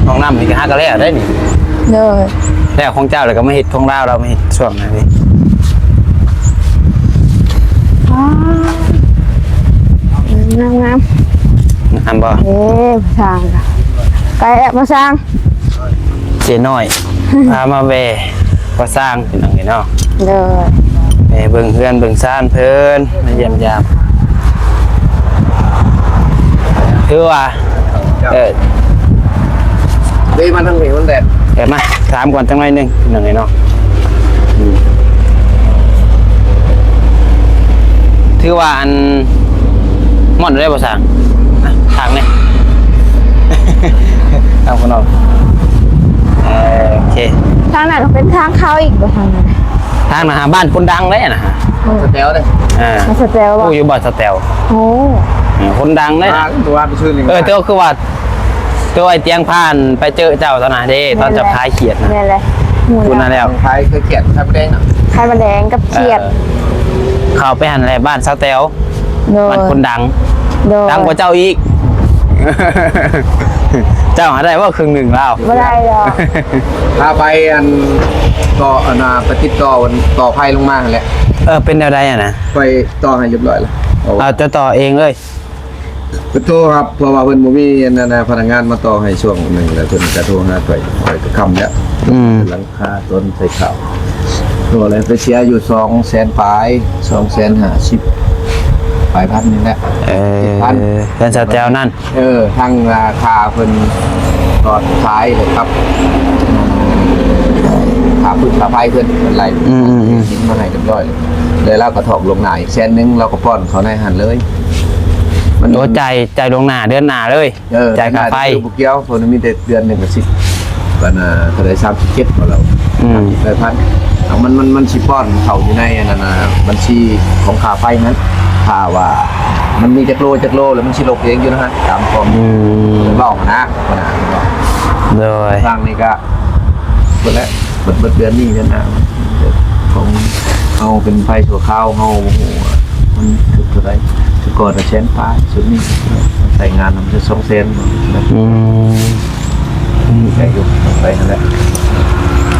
ຫ້ອງນ້ຳນີ້ກໍຫາກໍແລ້ວໄດ໋ນີ້ ໂດຍ ແລ້ວຂອງເຈົ້າແລ້ວກໍມາເຮັດຂອງລາວ ລາວມາເຮັດຊ່ວງນັ້ນນີ້ ວ້າວ ງາມໆ ງາມບໍ່? ເອີ ຊ່າງ ໄກແອບມາຊ່າງ ເຈ້ນ້ອຍ ພາມາແວ່ ພາສ້າງ ພີ່ນ້ອງເອີຍເນາະ ໂດຍ ແວ່ເບິ່ງເຮືອນເບິ່ງຊານເພິ່ນ ມາຢ້ຽມຢາມ ຄືວ່າ ເອີ ເດ້ ມາທາງນີ້ມັນແດດ ເອີ ມາຖາມກ່ອນຈັກໜ້ອຍໜຶ່ງ ພີ່ນ້ອງເອີຍເນາະ ອືມ ຖືວ່າອັນ ມ່ອນໄດ້ບໍ່ຊ່າງ? ນະ ທາງນີ້ ເອົາ ພີ່ນ້ອງ ເອີ ໂອເຄ ທາງນັ້ນເປັນທາງເຂົ້າອີກບໍ່? ທາງນັ້ນ ທາງນະ ບ້ານຄົນດັງເດ້ນະ ສະແຕວເດ້ ອ່າ ສະແຕວບໍ່? ຮູ້ຢູ່ບໍ່ສະແຕວ? ໂອ້ ເອີ ຄົນດັງເດ້ນະ ວ່າ ວ່າໄປຊື່ນີ້ ເອີ ແຕ່ວ່າຄືວ່າ ໂຕໄອ້ຕຽງຜ່ານໄປເຈີເຈົ້າຕອນນັ້ນເດ້ ຕອນເຈົ້າຂາຍຂຽດນະ ແມ່ນແຫຼະ ພຸ້ນນະແລ້ວ ຂາຍ ຂາຍຂຽດ ຂາຍໝາກແດງນະ ຂາຍໝາກແດງກັບຂຽດ ເອີ ເຂົ້າໄປຫັ້ນແຫຼະ ບ້ານສາວແຕວ ໂດຍ ບ້ານຄົນດັງ ໂດຍ ດັງກວ່າເຈົ້າອີກ ເຈົ້າຫາໄດ້ບໍ່ເຄິ່ງໜຶ່ງລາວ? ບໍ່ໄດ້ດອກ ພາໄປອັນ ຕໍ່ອັນນ່າ ໄປຕິດຕໍ່ອັນຕໍ່ໄຟລົງມາຫັ້ນແຫຼະ ເອີ ເປັນແນວໃດຫັ້ນນະ? ຂ້ອຍຕໍ່ໃຫ້ຮຽບຮ້ອຍແລ້ວ ເອົາ ເຈົ້າຕໍ່ເອງເລີຍ? ໄປໂທຮັບ ເພາະວ່າເພິ່ນບໍ່ມີອັນນັ້ນນະ ພະນັກງານມາຕໍ່ໃຫ້ຊ່ວງໜຶ່ງ ແລ້ວເພິ່ນກະໂທຫາຂ້ອຍ ຂ້ອຍກະຄ່ຳແລ້ວ ອືມ ຫຼັງຄາຕົ້ນໃສ່ເຂົ້າ ໂທແລ້ວໄປເສຍຢູ່ສອງແສນປາຍ ສອງແສນຫ້າສິບປາຍພັນນີ້ແຫຼະ ເອີ ເຈັດພັນ ເຮືອນສາວແຕວນັ້ນ ເອີ ທັງ ອ່າ ຄ່າເພິ່ນ ຕອດສາຍກັບ ຄ່າຟືນຄ່າໄຟເພິ່ນ ເພິ່ນໄລ່ ອືມໆໆ ມາໃຫ້ຮຽບຮ້ອຍ ແລ້ວລາວກໍຖອກລ່ວງໜ້າອີກແສນໜຶ່ງ ລາວກໍປ້ອນເຂົ້າໃນຫັ້ນເລີຍ ມັນ ໂອ້ ຈ່າຍ ຈ່າຍລ່ວງໜ້າເດືອນໜ້າເລີຍ ເອີ ຈ່າຍຄ່າໄຟ ບໍ່ກ່ຽວ ເພິ່ນມີແຕ່ເດືອນໜຶ່ງກໍສິບ ອັນນ່າ ເທົ່າໃດ ສາມສິບເຈັດ ບໍ່ລາວ ອືມ ສາມສິບແປດພັນ ເອົາ ມັນ ມັນ ມັນຊິປ້ອນເຂົ້າຢູ່ໃນອັນນັ້ນນະ ບັນຊີຂອງຄ່າໄຟຫັ້ນ ຖ້າວ່າມັນມີຈັກໂລ ຈັກໂລ ແລ້ວມັນຊິລົບເອງຢູ່ຫັ້ນ ຕາມຄວາມ ອືມ ເວົ້າຫັ້ນນະ ເພິ່ນເວົ້າ ໂດຍ ທາງນີ້ກະ ເບິດແລ້ວ ເບິດ ເບິດເດືອນນີ້ເດືອນໜ້າ ຂອງເຮົາເປັນໄຟຊົ່ວຄາວ ເຮົາບໍ່ຮູ້ວ່າມັນຖືກເທົ່າໃດ ແຕ່ກ່ອນນະແສນປາຍ ຊຸດນີ້ໃຊ້ງານນຳຈະສອງແສນ ອືມ ໄດ້ຢູ່ ໄປຫັ້ນແຫຼະ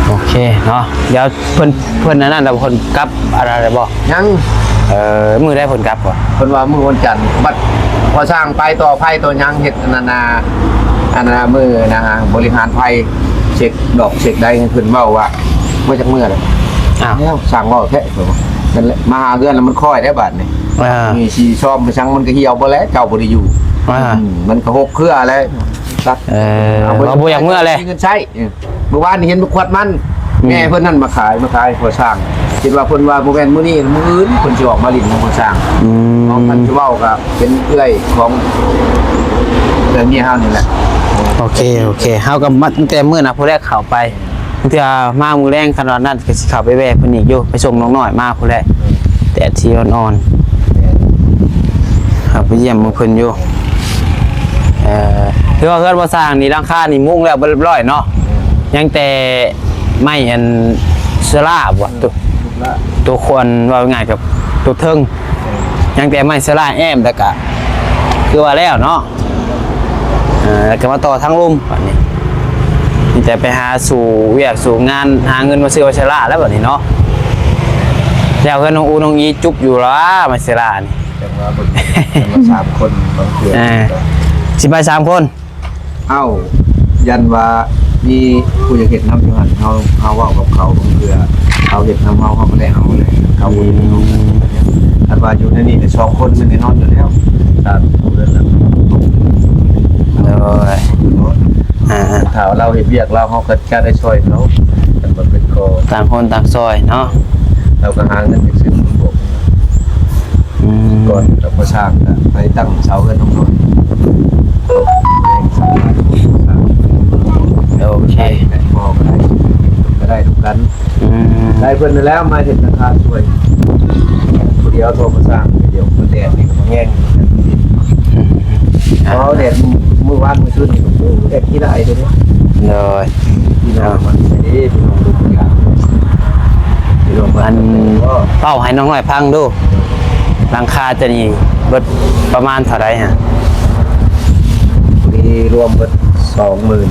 ໂອເຄເນາະ ດຽວເພິ່ນ ເພິ່ນອັນນັ້ນແລ້ວ ເພິ່ນກັບອັນນັ້ນແລ້ວບໍ່? ຍັງ ເອີ ມື້ໃດເພິ່ນກັບບໍ່? ເພິ່ນວ່າມື້ວັນຈັນ ບັດພໍຊ່າງໄປຕໍ່ໄຟຕໍ່ຫຍັງ ເຮັດອັນນັ້ນນະ ອັນນັ້ນນະ ມື້ນະ ບໍລິຫານໄຟ ເຊັກດອກເຊັກໃດໃຫ້ເພິ່ນເວົ້າວ່າ ມາຈາກເມືອແລ້ວ ອ້າວ ແລ້ວຊ່າງເວົ້າແທ້ ເພິ່ນວ່າ ນັ້ນແຫຼະ ມາຫາເຮືອນແລ້ວມັນຄ່ອຍໄດ້ບາດນີ້ ອ່າ ມີສີຊອມໄປສັງມັນກໍຫ່ຽວເບິດແລ້ວ ເຈົ້າບໍ່ໄດ້ຢູ່ ອ່າ ອືມ ມັນກໍຫົກເຄືອແລ້ວ ເອີ ເອົາ ວ່າບໍ່ຢາກເມືອແຫຼະ ມີເງິນໃຊ້ ເອີ ມື້ວານນີ້ເຫັນບັກຂວດມັນ ອືມ ແມ່ເພິ່ນນັ້ນມາຂາຍ ມາຂາຍພໍ່ຊ່າງ ຄິດວ່າເພິ່ນວ່າບໍ່ແມ່ນມື້ນີ້ ມື້ອື່ນເພິ່ນຊິອອກມາຫຼິ້ນນຳພໍ່ຊ່າງ ອືມ ຂອງເພິ່ນຊິເວົ້າກໍເປັນເອື້ອຍຂອງເອື້ອຍເມຍເຮົານີ້ແຫຼະ ໂອເຄ ໂອເຄ ເຮົາກໍມາຕັ້ງແຕ່ມື້ນະ ຜູ້ແລກເຂົ້າໄປ ບາງເທື່ອມາມື້ແລງ ຄັນວ່ານັ້ນກໍຊິເຂົ້າໄປແວ່ເພິ່ນອີກຢູ່ ໄປສົ່ງນ້ອງນ້ອຍມາພຸ້ນແຫຼະ ແດດຊິອ່ອນໆ ເຂົ້າໄປຢ້ຽມເບິ່ງເພິ່ນຢູ່ ເອີ ຖືວ່າເຮືອນບໍ່ສ້າງນີ້ ຫຼັງຄານີ້ມຸງແລ້ວເບິດຮຽບຮ້ອຍເນາະ ຍັງແຕ່ໄມ້ອັນເຊື້ອລາບໍ່ ໂຕ ໂຕຄວນ ເວົ້າງ່າຍໆ ກັບໂຕເທິງ ຍັງແຕ່ໄມ້ເຊື້ອລາແອ້ມ ແລ້ວກະຄືວ່າແລ້ວເນາະ ເອີ ແລ້ວກໍມາຕໍ່ທາງລຸ່ມບາດນີ້ ມີແຕ່ໄປຫາສູ້ວຽກສູ້ງານ ຫາເງິນມາຊື້ໄມ້ເຊື້ອລາແລ້ວບາດນີ້ເນາະ ແລ້ວເຮືອນນ້ອງອູນ້ອງອີຈຸບຢູ່ລະ ໄມ້ເຊື້ອລານີ້ ຈັ່ງວ່າເບິ່ງ ຈັ່ງວ່າສາມຄົນບາງເທື່ອ ເອີ ຊິໄປສາມຄົນ ເອົ້າ ຢ້ານວ່າມີຜູ້ຢາກເຮັດນຳຢູ່ຫັ້ນ ເຮົາ ເຮົາເວົ້າກັບເຂົາບາງເທື່ອ ເຂົາເຮັດນຳເຮົາ ເຮົາກໍໄດ້ເອົາແຫຼະ ເຂົາບໍ່ໄດ້ເອົາ ອືມ ຄັນວ່າຢູ່ໃນນີ້ແມ່ນສອງຄົນແມ່ນແນ່ນອນຢູ່ແລ້ວ ຖ້າເພິ່ນ ໂດຍ ອ່າ ຖ້າລາວເຮັດວຽກລາວ ເຮົາກໍຈະໄດ້ຊ່ອຍເຂົາ ຄັນວ່າເປັນກໍຕ່າງຄົນຕ່າງຊ່ອຍເນາະ ລາວກໍຫາເງິນໄປຊື້ບຸນບວກ ອືມ ກ່ອນແລ້ວພໍສ້າງກໍໄປຕັ້ງເສົາເຮືອນນ້ອງນ້ອຍ ໂອເຄ ພໍກໍໄດ້ ກໍໄດ້ນຳກັນ ອືມ ໄດ້ເພິ່ນນັ້ນແຫຼະມາເຮັດຫຼັງຄາຊ່ວຍ ຜູ້ດຽວໂທມາສ້າງ ດຽວມັນແດດນີ້ກໍແຮງ ອືມ ເພາະແດດມື້ວານມື້ຊືນນີ້ ໂອ້ ແດດຂີ້ຮ້າຍເດ້ ໂດຍ ພີ່ນ້ອງມັນເດ້ ພີ່ນ້ອງລູກຫຼານ ອັນ ເວົ້າໃຫ້ນ້ອງນ້ອຍຟັງດູ ຫຼັງຄາເຈົ້ານີ້ເບິດປະມານເທົ່າໃດຫະ? ມີລວມເບິດສອງໝື່ນ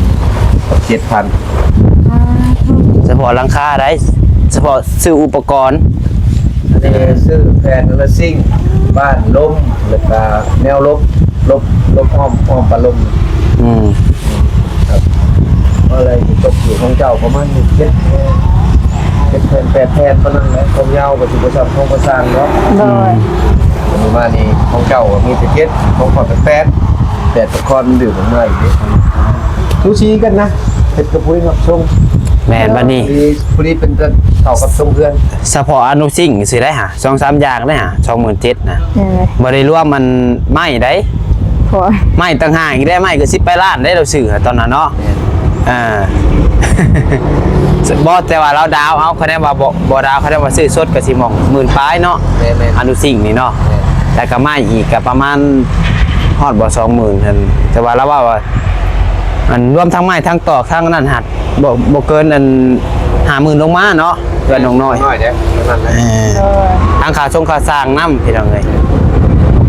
ເຈັດພັນ. ສະເພາະຫຼັງຄາໃດ? ສະເພາະຊື້ອຸປະກອນ? ອັນນີ້ຊື້ແຜ່ນ Housing ບານລົມ ແລ້ວກະແນວຫຼົບ ຫຼົບ ຫຼົບອ້ອມ ອ້ອມບານລົມ. ອືມ ຄັບ ກໍເລີຍຕົກຢູ່ຂອງເຈົ້າປະມານເຈັດ ເຈັດແຜ່ນ ແປດແຜ່ນປານນັ້ນແຫຼະ. ຄວາມຍາວກໍຊິບໍ່ຊ່ຳຂອງພໍ່ຊ່າງເນາະ. ໂດຍ ອືມ ປະມານນີ້ ຂອງເຈົ້າກໍມີແຕ່ເຈັດ ຂອງຂ້ອຍກໍແປດ ແປດປະກອນ ມັນດຶງອອກມາອີກເດ້. ສູສີກັນນະ ເຮັດກັບຜູ້ຮັບຊົງ. ແມ່ນ ບັດນີ້ ພໍດີ ພໍດີເປັນເທົ່າກັບຊົງເຮືອນ. ສະເພາະອະນຸຊິງຊື່ໄດ໋ຫະ ສອງສາມຢ່າງໄດ໋ຫະ ສອງໝື່ນເຈັດນະ. ເອີ ບໍ່ໄດ້ລວມມັນໄມ້ໃດ໋ ໂອ້ຍ ໄມ້ຕ່າງຫາກອີກໄດ໋. ໄມ້ກໍສິບປາຍລ້ານໄດ໋ ລາວຊື້ຕອນນັ້ນເນາະ. ແມ່ນ ເອີ ບໍ່ ແຕ່ວ່າລາວດາວເອົາ ຄະແນນວ່າບໍ່ ບໍ່ດາວ ຄະແນນວ່າຊື້ສົດກໍຊິໝ່ອງໝື່ນປາຍເນາະ. ແມ່ນໆ ອະນຸຊິງນີ້ເນາະ. ແມ່ນ ແລ້ວກໍໄມ້ອີກກໍປະມານຮອດບໍ່ ສອງໝື່ນຫັ້ນ ແຕ່ວ່າລາວເວົ້າວ່າ ອັນລວມທັງໄມ້ທັງຕອກທັງນັ້ນຫາ ບໍ່ ບໍ່ເກີນອັນຫ້າໝື່ນລົງມາເນາະ ເຮືອນນ້ອງນ້ອຍ. ນ້ອຍເດ້ ເທົ່ານັ້ນແຫຼະ. ເອີ ໂດຍ ທັງຄ່າຊົງຄ່າສ້າງນຳ ພີ່ນ້ອງເອີຍ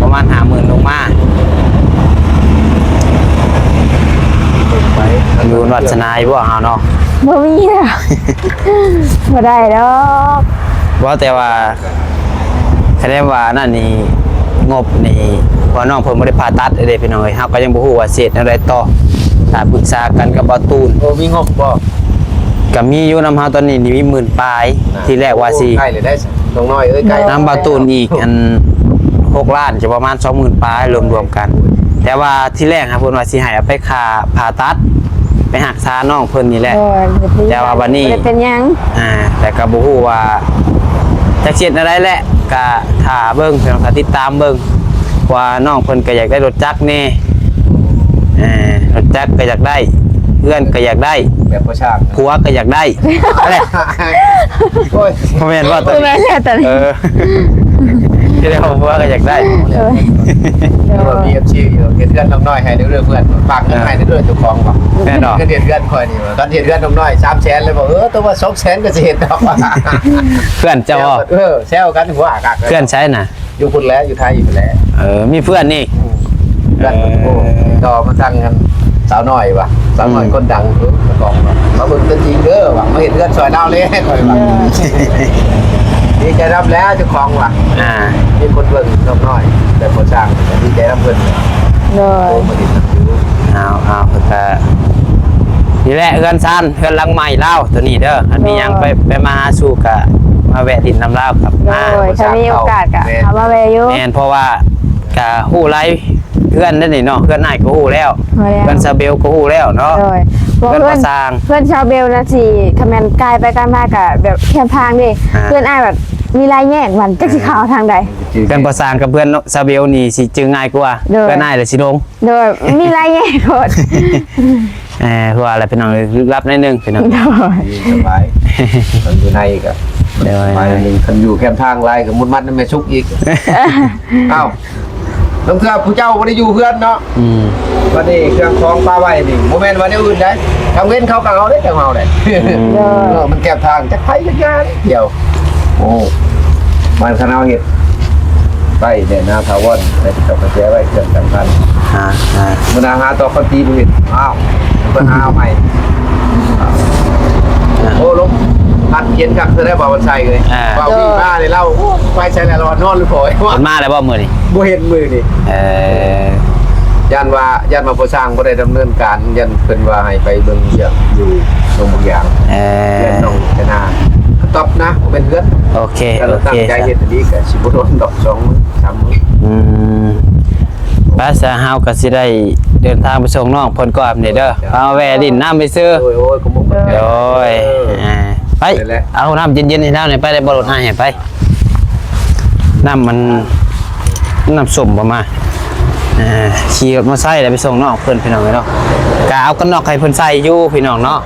ປະມານຫ້າໝື່ນລົງມາ. ໄປ ບຸນວາສະໜາຢູ່ບໍ່ເຮົາເນາະ? ບໍ່ມີດອກ ບໍ່ໄດ້ດອກ. ເວົ້າແຕ່ວ່າ ຄະແນນວ່ານັ້ນນີ້ ງົບນີ້ ເພາະນ້ອງເພິ່ນບໍ່ໄດ້ຜ່າຕັດເດ້ພີ່ນ້ອງເອີຍ ເຮົາກໍຍັງບໍ່ຮູ້ວ່າຊິເຮັດແນວໃດຕໍ່. ຖ້າປຶກສາກັນກັບບ່າວຕູນ. ໂອ້ ມີງົບບໍ່? ກໍມີຢູ່ນຳເຮົາຕອນນີ້ນີ້ມີໝື່ນປາຍ. ນະ ທີແລກວ່າຊິ ໂອ້ ໃກ້ແລ້ວໄດ໋ ນ້ອງນ້ອຍເອີຍ ໃກ້ ນຳບ່າວຕູນອີກອັນຫົກລ້ານ ຈະປະມານສອງໝື່ນປາຍລວມໆກັນ. ແຕ່ວ່າທີແລກຫາເພິ່ນວ່າຊິໃຫ້ເອົາໄປຄ່າຜ່າຕັດ ໄປຮັກສານ້ອງເພິ່ນນີ້ແຫຼະ. ໂດຍ ແຕ່ວ່າບັດນີ້ ບໍ່ໄດ້ເປັນຫຍັງ. ອ່າ ແຕ່ກໍບໍ່ຮູ້ວ່າຈັກຊິເຮັດແນວໃດແຫຼະ ກະຖ້າເບິ່ງ ພີ່ນ້ອງ ຖ້າຕິດຕາມເບິ່ງ ເພາະວ່ານ້ອງເພິ່ນກໍຢາກໄດ້ລົດຈັກແດ່. ເອີ ລົດຈັກກໍຢາກໄດ້ ເຮືອນກໍຢາກໄດ້ ແບບພໍ່ຊ່າງ ຜົວກໍຢາກໄດ້. ໂອ້ຍ ບໍ່ແມ່ນວ່າ ບໍ່ແມ່ນແລ້ວຕອນນີ້. ເອີ ທີ່ແລ້ວຜົວກໍຢາກໄດ້. ໂດຍ ໂດຍ ມີເອັຟຊີຢູ່ ເຮັດເຮືອນນ້ອງນ້ອຍໃຫ້ເດີເພື່ອນ ຝາກເງິນໃຫ້ເດີເຈົ້າຂອງວ່າ. ແມ່ນເນາະ ເຮັດເຮືອນຂ້ອຍນີ້ວ່າ ຄັນເຮັດເຮືອນນ້ອງນ້ອຍສາມແສນເລີຍບໍ່? ເອີ ແຕ່ວ່າສອງແສນກໍຊິເຮັດດອກ. ເພື່ອນເຈົ້າບໍ່? ເອີ ແຊວກັນຫົວກາກ ເພື່ອນໃສນະ? ຢູ່ພຸ້ນແຫຼະ ຢູ່ໄທພຸ້ນແຫຼະ. ເອີ ມີເພື່ອນອີກ. ອືມ ເພື່ອນ ເອີ ໂອ້ ຕໍ່ມາທາງອັນສາວນ້ອຍວ່າ ສາວນ້ອຍ ອືມ ຄົນດັງ ເອີ ເຈົ້າຂອງວ່າ ມາເບິ່ງຕົວຈິງເດີວ່າ ມາເຮັດເຮືອນຊ່ອຍລາວແດ່ ຂ້ອຍວ່າ. ເອີ ດີໃຈນຳແລ້ວເຈົ້າຂອງວ່າ. ອ່າ ມີຄົນເບິ່ງນ້ອງນ້ອຍ ແຕ່ບໍ່ຊ່າງ ກໍດີໃຈນຳເພິ່ນ. ໂດຍ ໂອ້ ມາເຮັດນຳຢູ່. ເອົາ ເອົາ ເພິ່ນກະ ນີ້ແຫຼະເຮືອນຊານ ເຮືອນຫຼັງໃໝ່ລາວຕົວນີ້ເດີ. ຄັນມີຫຍັງ ໂດຍ ໄປ ໄປມາຫາສູ່ກະມາແວະດິນນຳລາວກັບມາ. ໂດຍ ຖ້າມີໂອກາດກະ ແມ່ນ ເຂົ້າມາແວະຢູ່. ແມ່ນ ເພາະວ່າກະຮູ້ຫຼາຍເຮືອນເດ້ນີ້ເນາະ ເຮືອນອ້າຍກໍຮູ້ແລ້ວ ຮູ້ແລ້ວ ເຮືອນຊາວເບວກໍຮູ້ແລ້ວເນາະ. ໂດຍ ເຮືອນພໍ່ຊ່າງ ເຮືອນຊາວເບວນະຊິ ຄັນແມ່ນກາຍໄປກາຍມາກະແບບແຄມທາງເດ້. ອ່າ ເຮືອນອ້າຍແບບມີຫຼາຍແຍກ ມັນຈັກຊິເຂົ້າທາງໃດ. ເຮືອນພໍ່ຊ່າງກັບເຮືອນຊາວເບວນີ້ຊິຈື່ງ່າຍກວ່າ. ໂດຍ ເຮືອນອ້າຍລະຊິຫຼົງ. ໂດຍ ມີຫຼາຍແຍກໂພດ. ເອີ ຄືວ່າລະພີ່ນ້ອງເອີຍ ລຶກລັບໜ້ອຍໜຶ່ງພີ່ນ້ອງ. ໂດຍ ສະບາຍ ຄັນຢູ່ໃນກໍ ໂດຍ ສະບາຍໜຶ່ງ ຄັນຢູ່ແຄມທາງຫຼາຍກໍມຸດມັດນຳແມ່ສຸກອີກ. ອ້າວ ລາງເທື່ອຜູ້ເຈົ້າບໍ່ໄດ້ຢູ່ເຮືອນເນາະ. ອືມ ບັດນີ້ເຄື່ອງຂອງປະໄວ້ນີ້ ບໍ່ແມ່ນວ່າແນວອື່ນໃດ ກາງເວັນເຂົາກໍເອົາເດ້ ເຈົ້າເຮົາເດ້. ອືມ ໂດຍ ເອີ ມັນແຄມທາງ ຈັກໃຜຈັກຢ່າເດ້ ດຽວ. ໂອ້ ບ້ານຄະນາວເຮັດໄວ້ແດ່ນາຖາວອນ ໃຫ້ເຈົ້າກະແຈໄວ້ເຄື່ອງສຳຄັນ. ອ່າ ອ່າ ມື້ໜ້າຫາຕໍ່ເຂົາຕີບໍ່ເຫັນ. ອ້າວ ເພິ່ນຫາເອົາໃໝ່. ອ່າ ໂອ້ ລົມພັດເຢັນຄັກເທື່ອໃດ ບ່າວວັນໄຊເອີຍ. ອ່າ ບ່າວວີມາເລີຍລາວ ໂອ້ ໄປໃສແລ້ວ ລາວນອນຫຼືບໍ່? ເພິ່ນມາແລ້ວບໍ່ມື້ນີ້? ບໍ່ເຫັນມື້ນີ້. ເອີ ຢ້ານວ່າ ຢ້ານວ່າພໍ່ຊ່າງບໍ່ໄດ້ດຳເນີນການ ຢ້ານເພິ່ນວ່າໃຫ້ໄປເບິ່ງວຽກຢູ່ ໂຮງບາງຢາງ. ເອີ ເຮືອນນ້ອງຈະນາ ຕັອບນະ ບໍ່ແມ່ນເຮືອນ. ໂອເຄ ໂອເຄ ຕັ້ງໃຈເຮັດດີກະຊິບໍ່ດົນດອກ ສອງມື້ ສາມມື້. ອືມ ໄປຊະ ເຮົາກໍຊິໄດ້ເດີນທາງໄປສົ່ງນ້ອງເພິ່ນກ່ອນນີ້ເດີ. ເຮົາແວ່ຫຼິ້ນນ້ຳໄປຊື່. ໂດຍ ໂອ້ຍ ຂອບຄຸນ. ໂດຍ ເອີ ອ່າ ໄປ ເອົານ້ຳເຢັນໆໃຫ້ລາວນີ້ ໄປ ໄດ້ບໍ່ ລົດອ້າຍໃຫ້ໄປ. ນ້ຳມັນ ນ້ຳສົ້ມບໍ່ມາ. ອ່າ ຂີ່ລົດມອໄຊແລ້ວໄປສົ່ງນ້ອງເພິ່ນ ພີ່ນ້ອງເອີຍເນາະ. ກະເອົາກັນນອກໃຫ້ເພິ່ນໃສ່ຢູ່ ພີ່ນ້ອງເນາະ.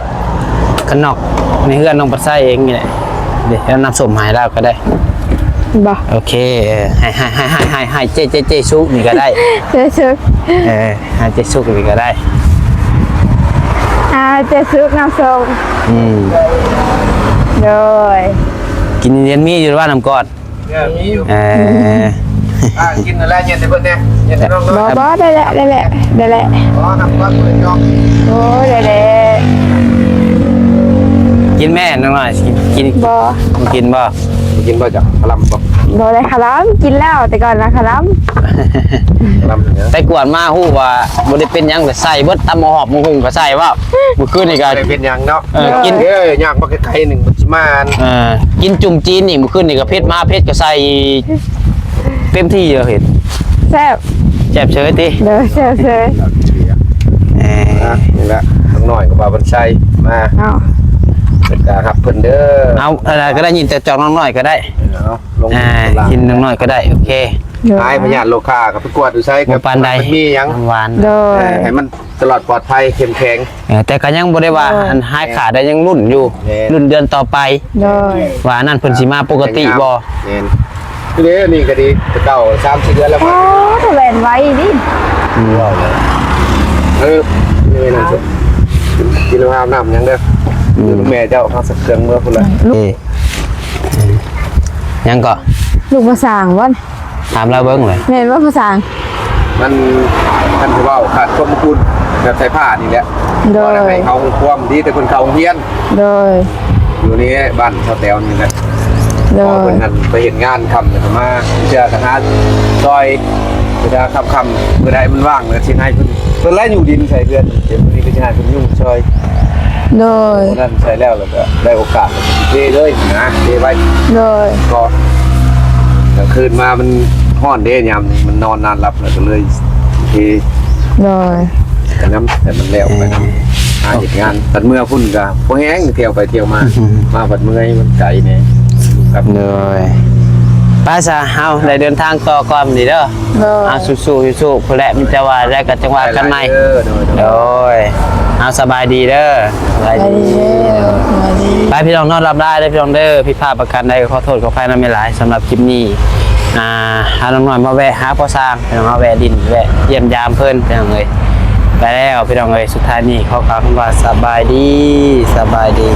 ກັນນອກໃນເຮືອນນ້ອງປັດໄຊເອງນີ້ແຫຼະ. ເດ ເອົານ້ຳສົ້ມໃຫ້ລາວກໍໄດ້. ບໍ່ ໂອເຄ ເອີ ໃຫ້ ໃຫ້ ໃຫ້ ໃຫ້ ໃຫ້ ໃຫ້ເຈ້ ເຈ້ ເຈ້ສຸນີ້ກໍໄດ້. ເຈ້ສຸ ເອີ ໃຫ້ເຈ້ສຸນີ້ກໍໄດ້. ອ່າ ເຈ້ສຸນ້ຳສົ້ມ. ອືມ ໂດຍ. ກິນເຢັນມີຢູ່ວ່ານ້ຳກ້ອນ? ເອີ ມີຢູ່. ເອີ ອ່າ ກິນແລ້ວເຢັນໃຫ້ເພິ່ນແດ່ ເຢັນໃຫ້ນ້ອງເນາະ. ບໍ່ ບໍ່ ໄດ້ແຫຼະ ໄດ້ແຫຼະ ໄດ້ແຫຼະ. ອໍ ນ້ຳກ້ອນບໍ່ໄດ້ຈອງ. ໂອ້ ໄດ້ແຫຼະ. ກິນແມ່ນ້ອງນ້ອຍ ກິນ ກິນ. ບໍ່ ບໍ່ກິນບໍ່? ບໍ່ກິນບໍ່? ຈະຄະລຳບໍ່? ບໍ່ໄດ້ຄະລຳ ກິນແລ້ວ ແຕ່ກ່ອນນະຄະລຳ. ຄະລຳຫຍັງ? ໄປກວດມາຮູ້ວ່າບໍ່ໄດ້ເປັນຫຍັງ ກໍໃສ່ເບິດ ຕຳໝາກຫອບໝາກຫຸ່ງກໍໃສ່ເວົ້າ. ມື້ຄືນນີ້ກໍບໍ່ໄດ້ເປັນຫຍັງເນາະ. ເອີ ກິນ ເອີ ຍ່າງມາໃກ້ໆ ໜຶ່ງ ມັນຊິມາ ເອີ ກິນຈຸ່ມຈີນນີ້ ມື້ຄືນນີ້ກໍເຜັດມາເຜັດກໍໃສ່ເຕັມທີ່ເລີຍ. ເຫັນ ແຊບ ແຊບເສີຍຕິ? ໂດຍ ແຊບເສີຍ. ເອີ ອ່ະ ນີ້ແຫຼະ ນ້ອງນ້ອຍກໍວ່າເພິ່ນໃສ່ມາ. ເອົາ ເພິ່ນກໍຮັບເພິ່ນເດີ. ເອົາ ອັນໃດກໍໄດ້ ຍິນແຕ່ຈອກນ້ອງນ້ອຍກໍໄດ້. ເອົາ ລົງ ອ່າ ກິນນ້ອງນ້ອຍກໍໄດ້. ໂອເຄ ໂດຍ ຫາຍພະຍາດໂລຄາ ກໍໄປກວດຢູ່ໃສ ບໍ່ປານໃດ ມັນມີຫຍັງ ນ້ຳຫວານ. ໂດຍ ເອີ ໃຫ້ມັນ ຕະຫຼອດປອດໄພ ເຂັ້ມແຂງ. ເອີ ແຕ່ກໍຍັງບໍ່ໄດ້ວ່າ ໂດຍ ອັນຫາຍຂາດໄດ້ ຍັງລຸ້ນຢູ່. ແມ່ນ ລຸ້ນເດືອນຕໍ່ໄປ. ໂດຍ ວ່າອັນນັ້ນເພິ່ນຊິມາປົກກະຕິບໍ່. ແມ່ນ ເດ້ ນີ້ກໍດີ ແຕ່ເກົ່າສາມສີ່ເດືອນແລ້ວ. ອໍ ແລ່ນໄວນີ້. ອືມ ເວົ້າແລ້ວ ເອີ ນີ້ນະ ກິນແລ້ວອາບນ້ຳຫຍັງເດີ. ອືມ ແມ່ເຈົ້າເອົາສັກເຄື່ອງເມືອພຸ້ນລະ. ເອີ ຫຍັງກໍ ລູກມາສ້າງບໍ່? ຖາມລາວເບິ່ງເລີຍ. ແມ່ນບໍ່ພາສາ? ມັນ ຄັນຊິເວົ້າຂາດຄວາມອົບອຸ່ນແບບໃສ່ຜ້ານີ້ແຫຼະ. ໂດຍ ບໍ່ໄດ້ໃຫ້ເຂົ້າໂຮງຄວາມ ດີແຕ່ເພິ່ນເຂົ້າໂຮງຮຽນ. ໂດຍ ຢູ່ໃນບ້ານຊາວແຕວນີ້ແຫຼະ. ໂດຍ ເພິ່ນນັ້ນໄປເຮັດງານຄ່ຳ ແລ້ວກໍມາ ເທື່ອກໍຫາຊ່ອຍ ເວລາຄ່ຳໆ ມື້ໃດມັນວ່າງ ແລ້ວຊິໃຫ້ເພິ່ນ ເພິ່ນລະຢູ່ດິນໃສ່ເຮືອນ ດຽວມື້ນີ້ກໍຊິໃຫ້ເພິ່ນຍຸ່ງຊ່ອຍ. ໂດຍ ມື້ນັ້ນໃສ່ແລ້ວ ກໍໄດ້ໂອກາດເທເລີຍນະ ເທໄວ້. ໂດຍ ກໍກາງຄືນມາມັນຮ້ອນເດ້ ຍາມນີ້ມັນນອນນອນຫຼັບ ແລ້ວກໍເລີຍເທ. ໂດຍ ໄປນຳ ແຕ່ມັນແລ້ວໄປນຳ ຫາເຮັດງານ. ບັດເມືອພຸ້ນກໍບໍ່ແຮງ ທ່ຽວໄປທ່ຽວມາ ມາບັດເມື່ອຍ ມັນໄກແດ່. ໂດຍ ໄປຊະ ເຮົາໄດ້ເດີນທາງຕໍ່ກ່ອນນີ້ເດີ. ໂດຍ ເອົາ ສູ້ໆ ສູ້ໆ ພຸ້ນແຫຼະ ມີແຕ່ວ່າໄດ້ກໍຈັ່ງວ່າກັນໃໝ່. ໂດຍ ໂດຍ ເອົາ ສະບາຍດີເດີ. ສະບາຍດີ ສະບາຍດີ ສະບາຍດີ. ໄປພີ່ນ້ອງເນາະ ລຳລາເດີພີ່ນ້ອງເດີ. ຜິດພາດປະການໃດກໍຂໍໂທດຂໍອະໄພນຳຫຼາຍໆ. ສຳລັບຄລິບນີ້ ອ່າ ພານ້ອງນ້ອຍມາແວະຫາພໍ່ຊ່າງ ພີ່ນ້ອງ ມາແວະດິນ ແວະຢ້ຽມຢາມເພິ່ນ ພີ່ນ້ອງເອີຍ. ໄປແລ້ວພີ່ນ້ອງເອີຍ ສຸດທ້າຍນີ້ຂໍກ່າວຄຳວ່າ ສະບາຍດີ ສະບາຍດີ.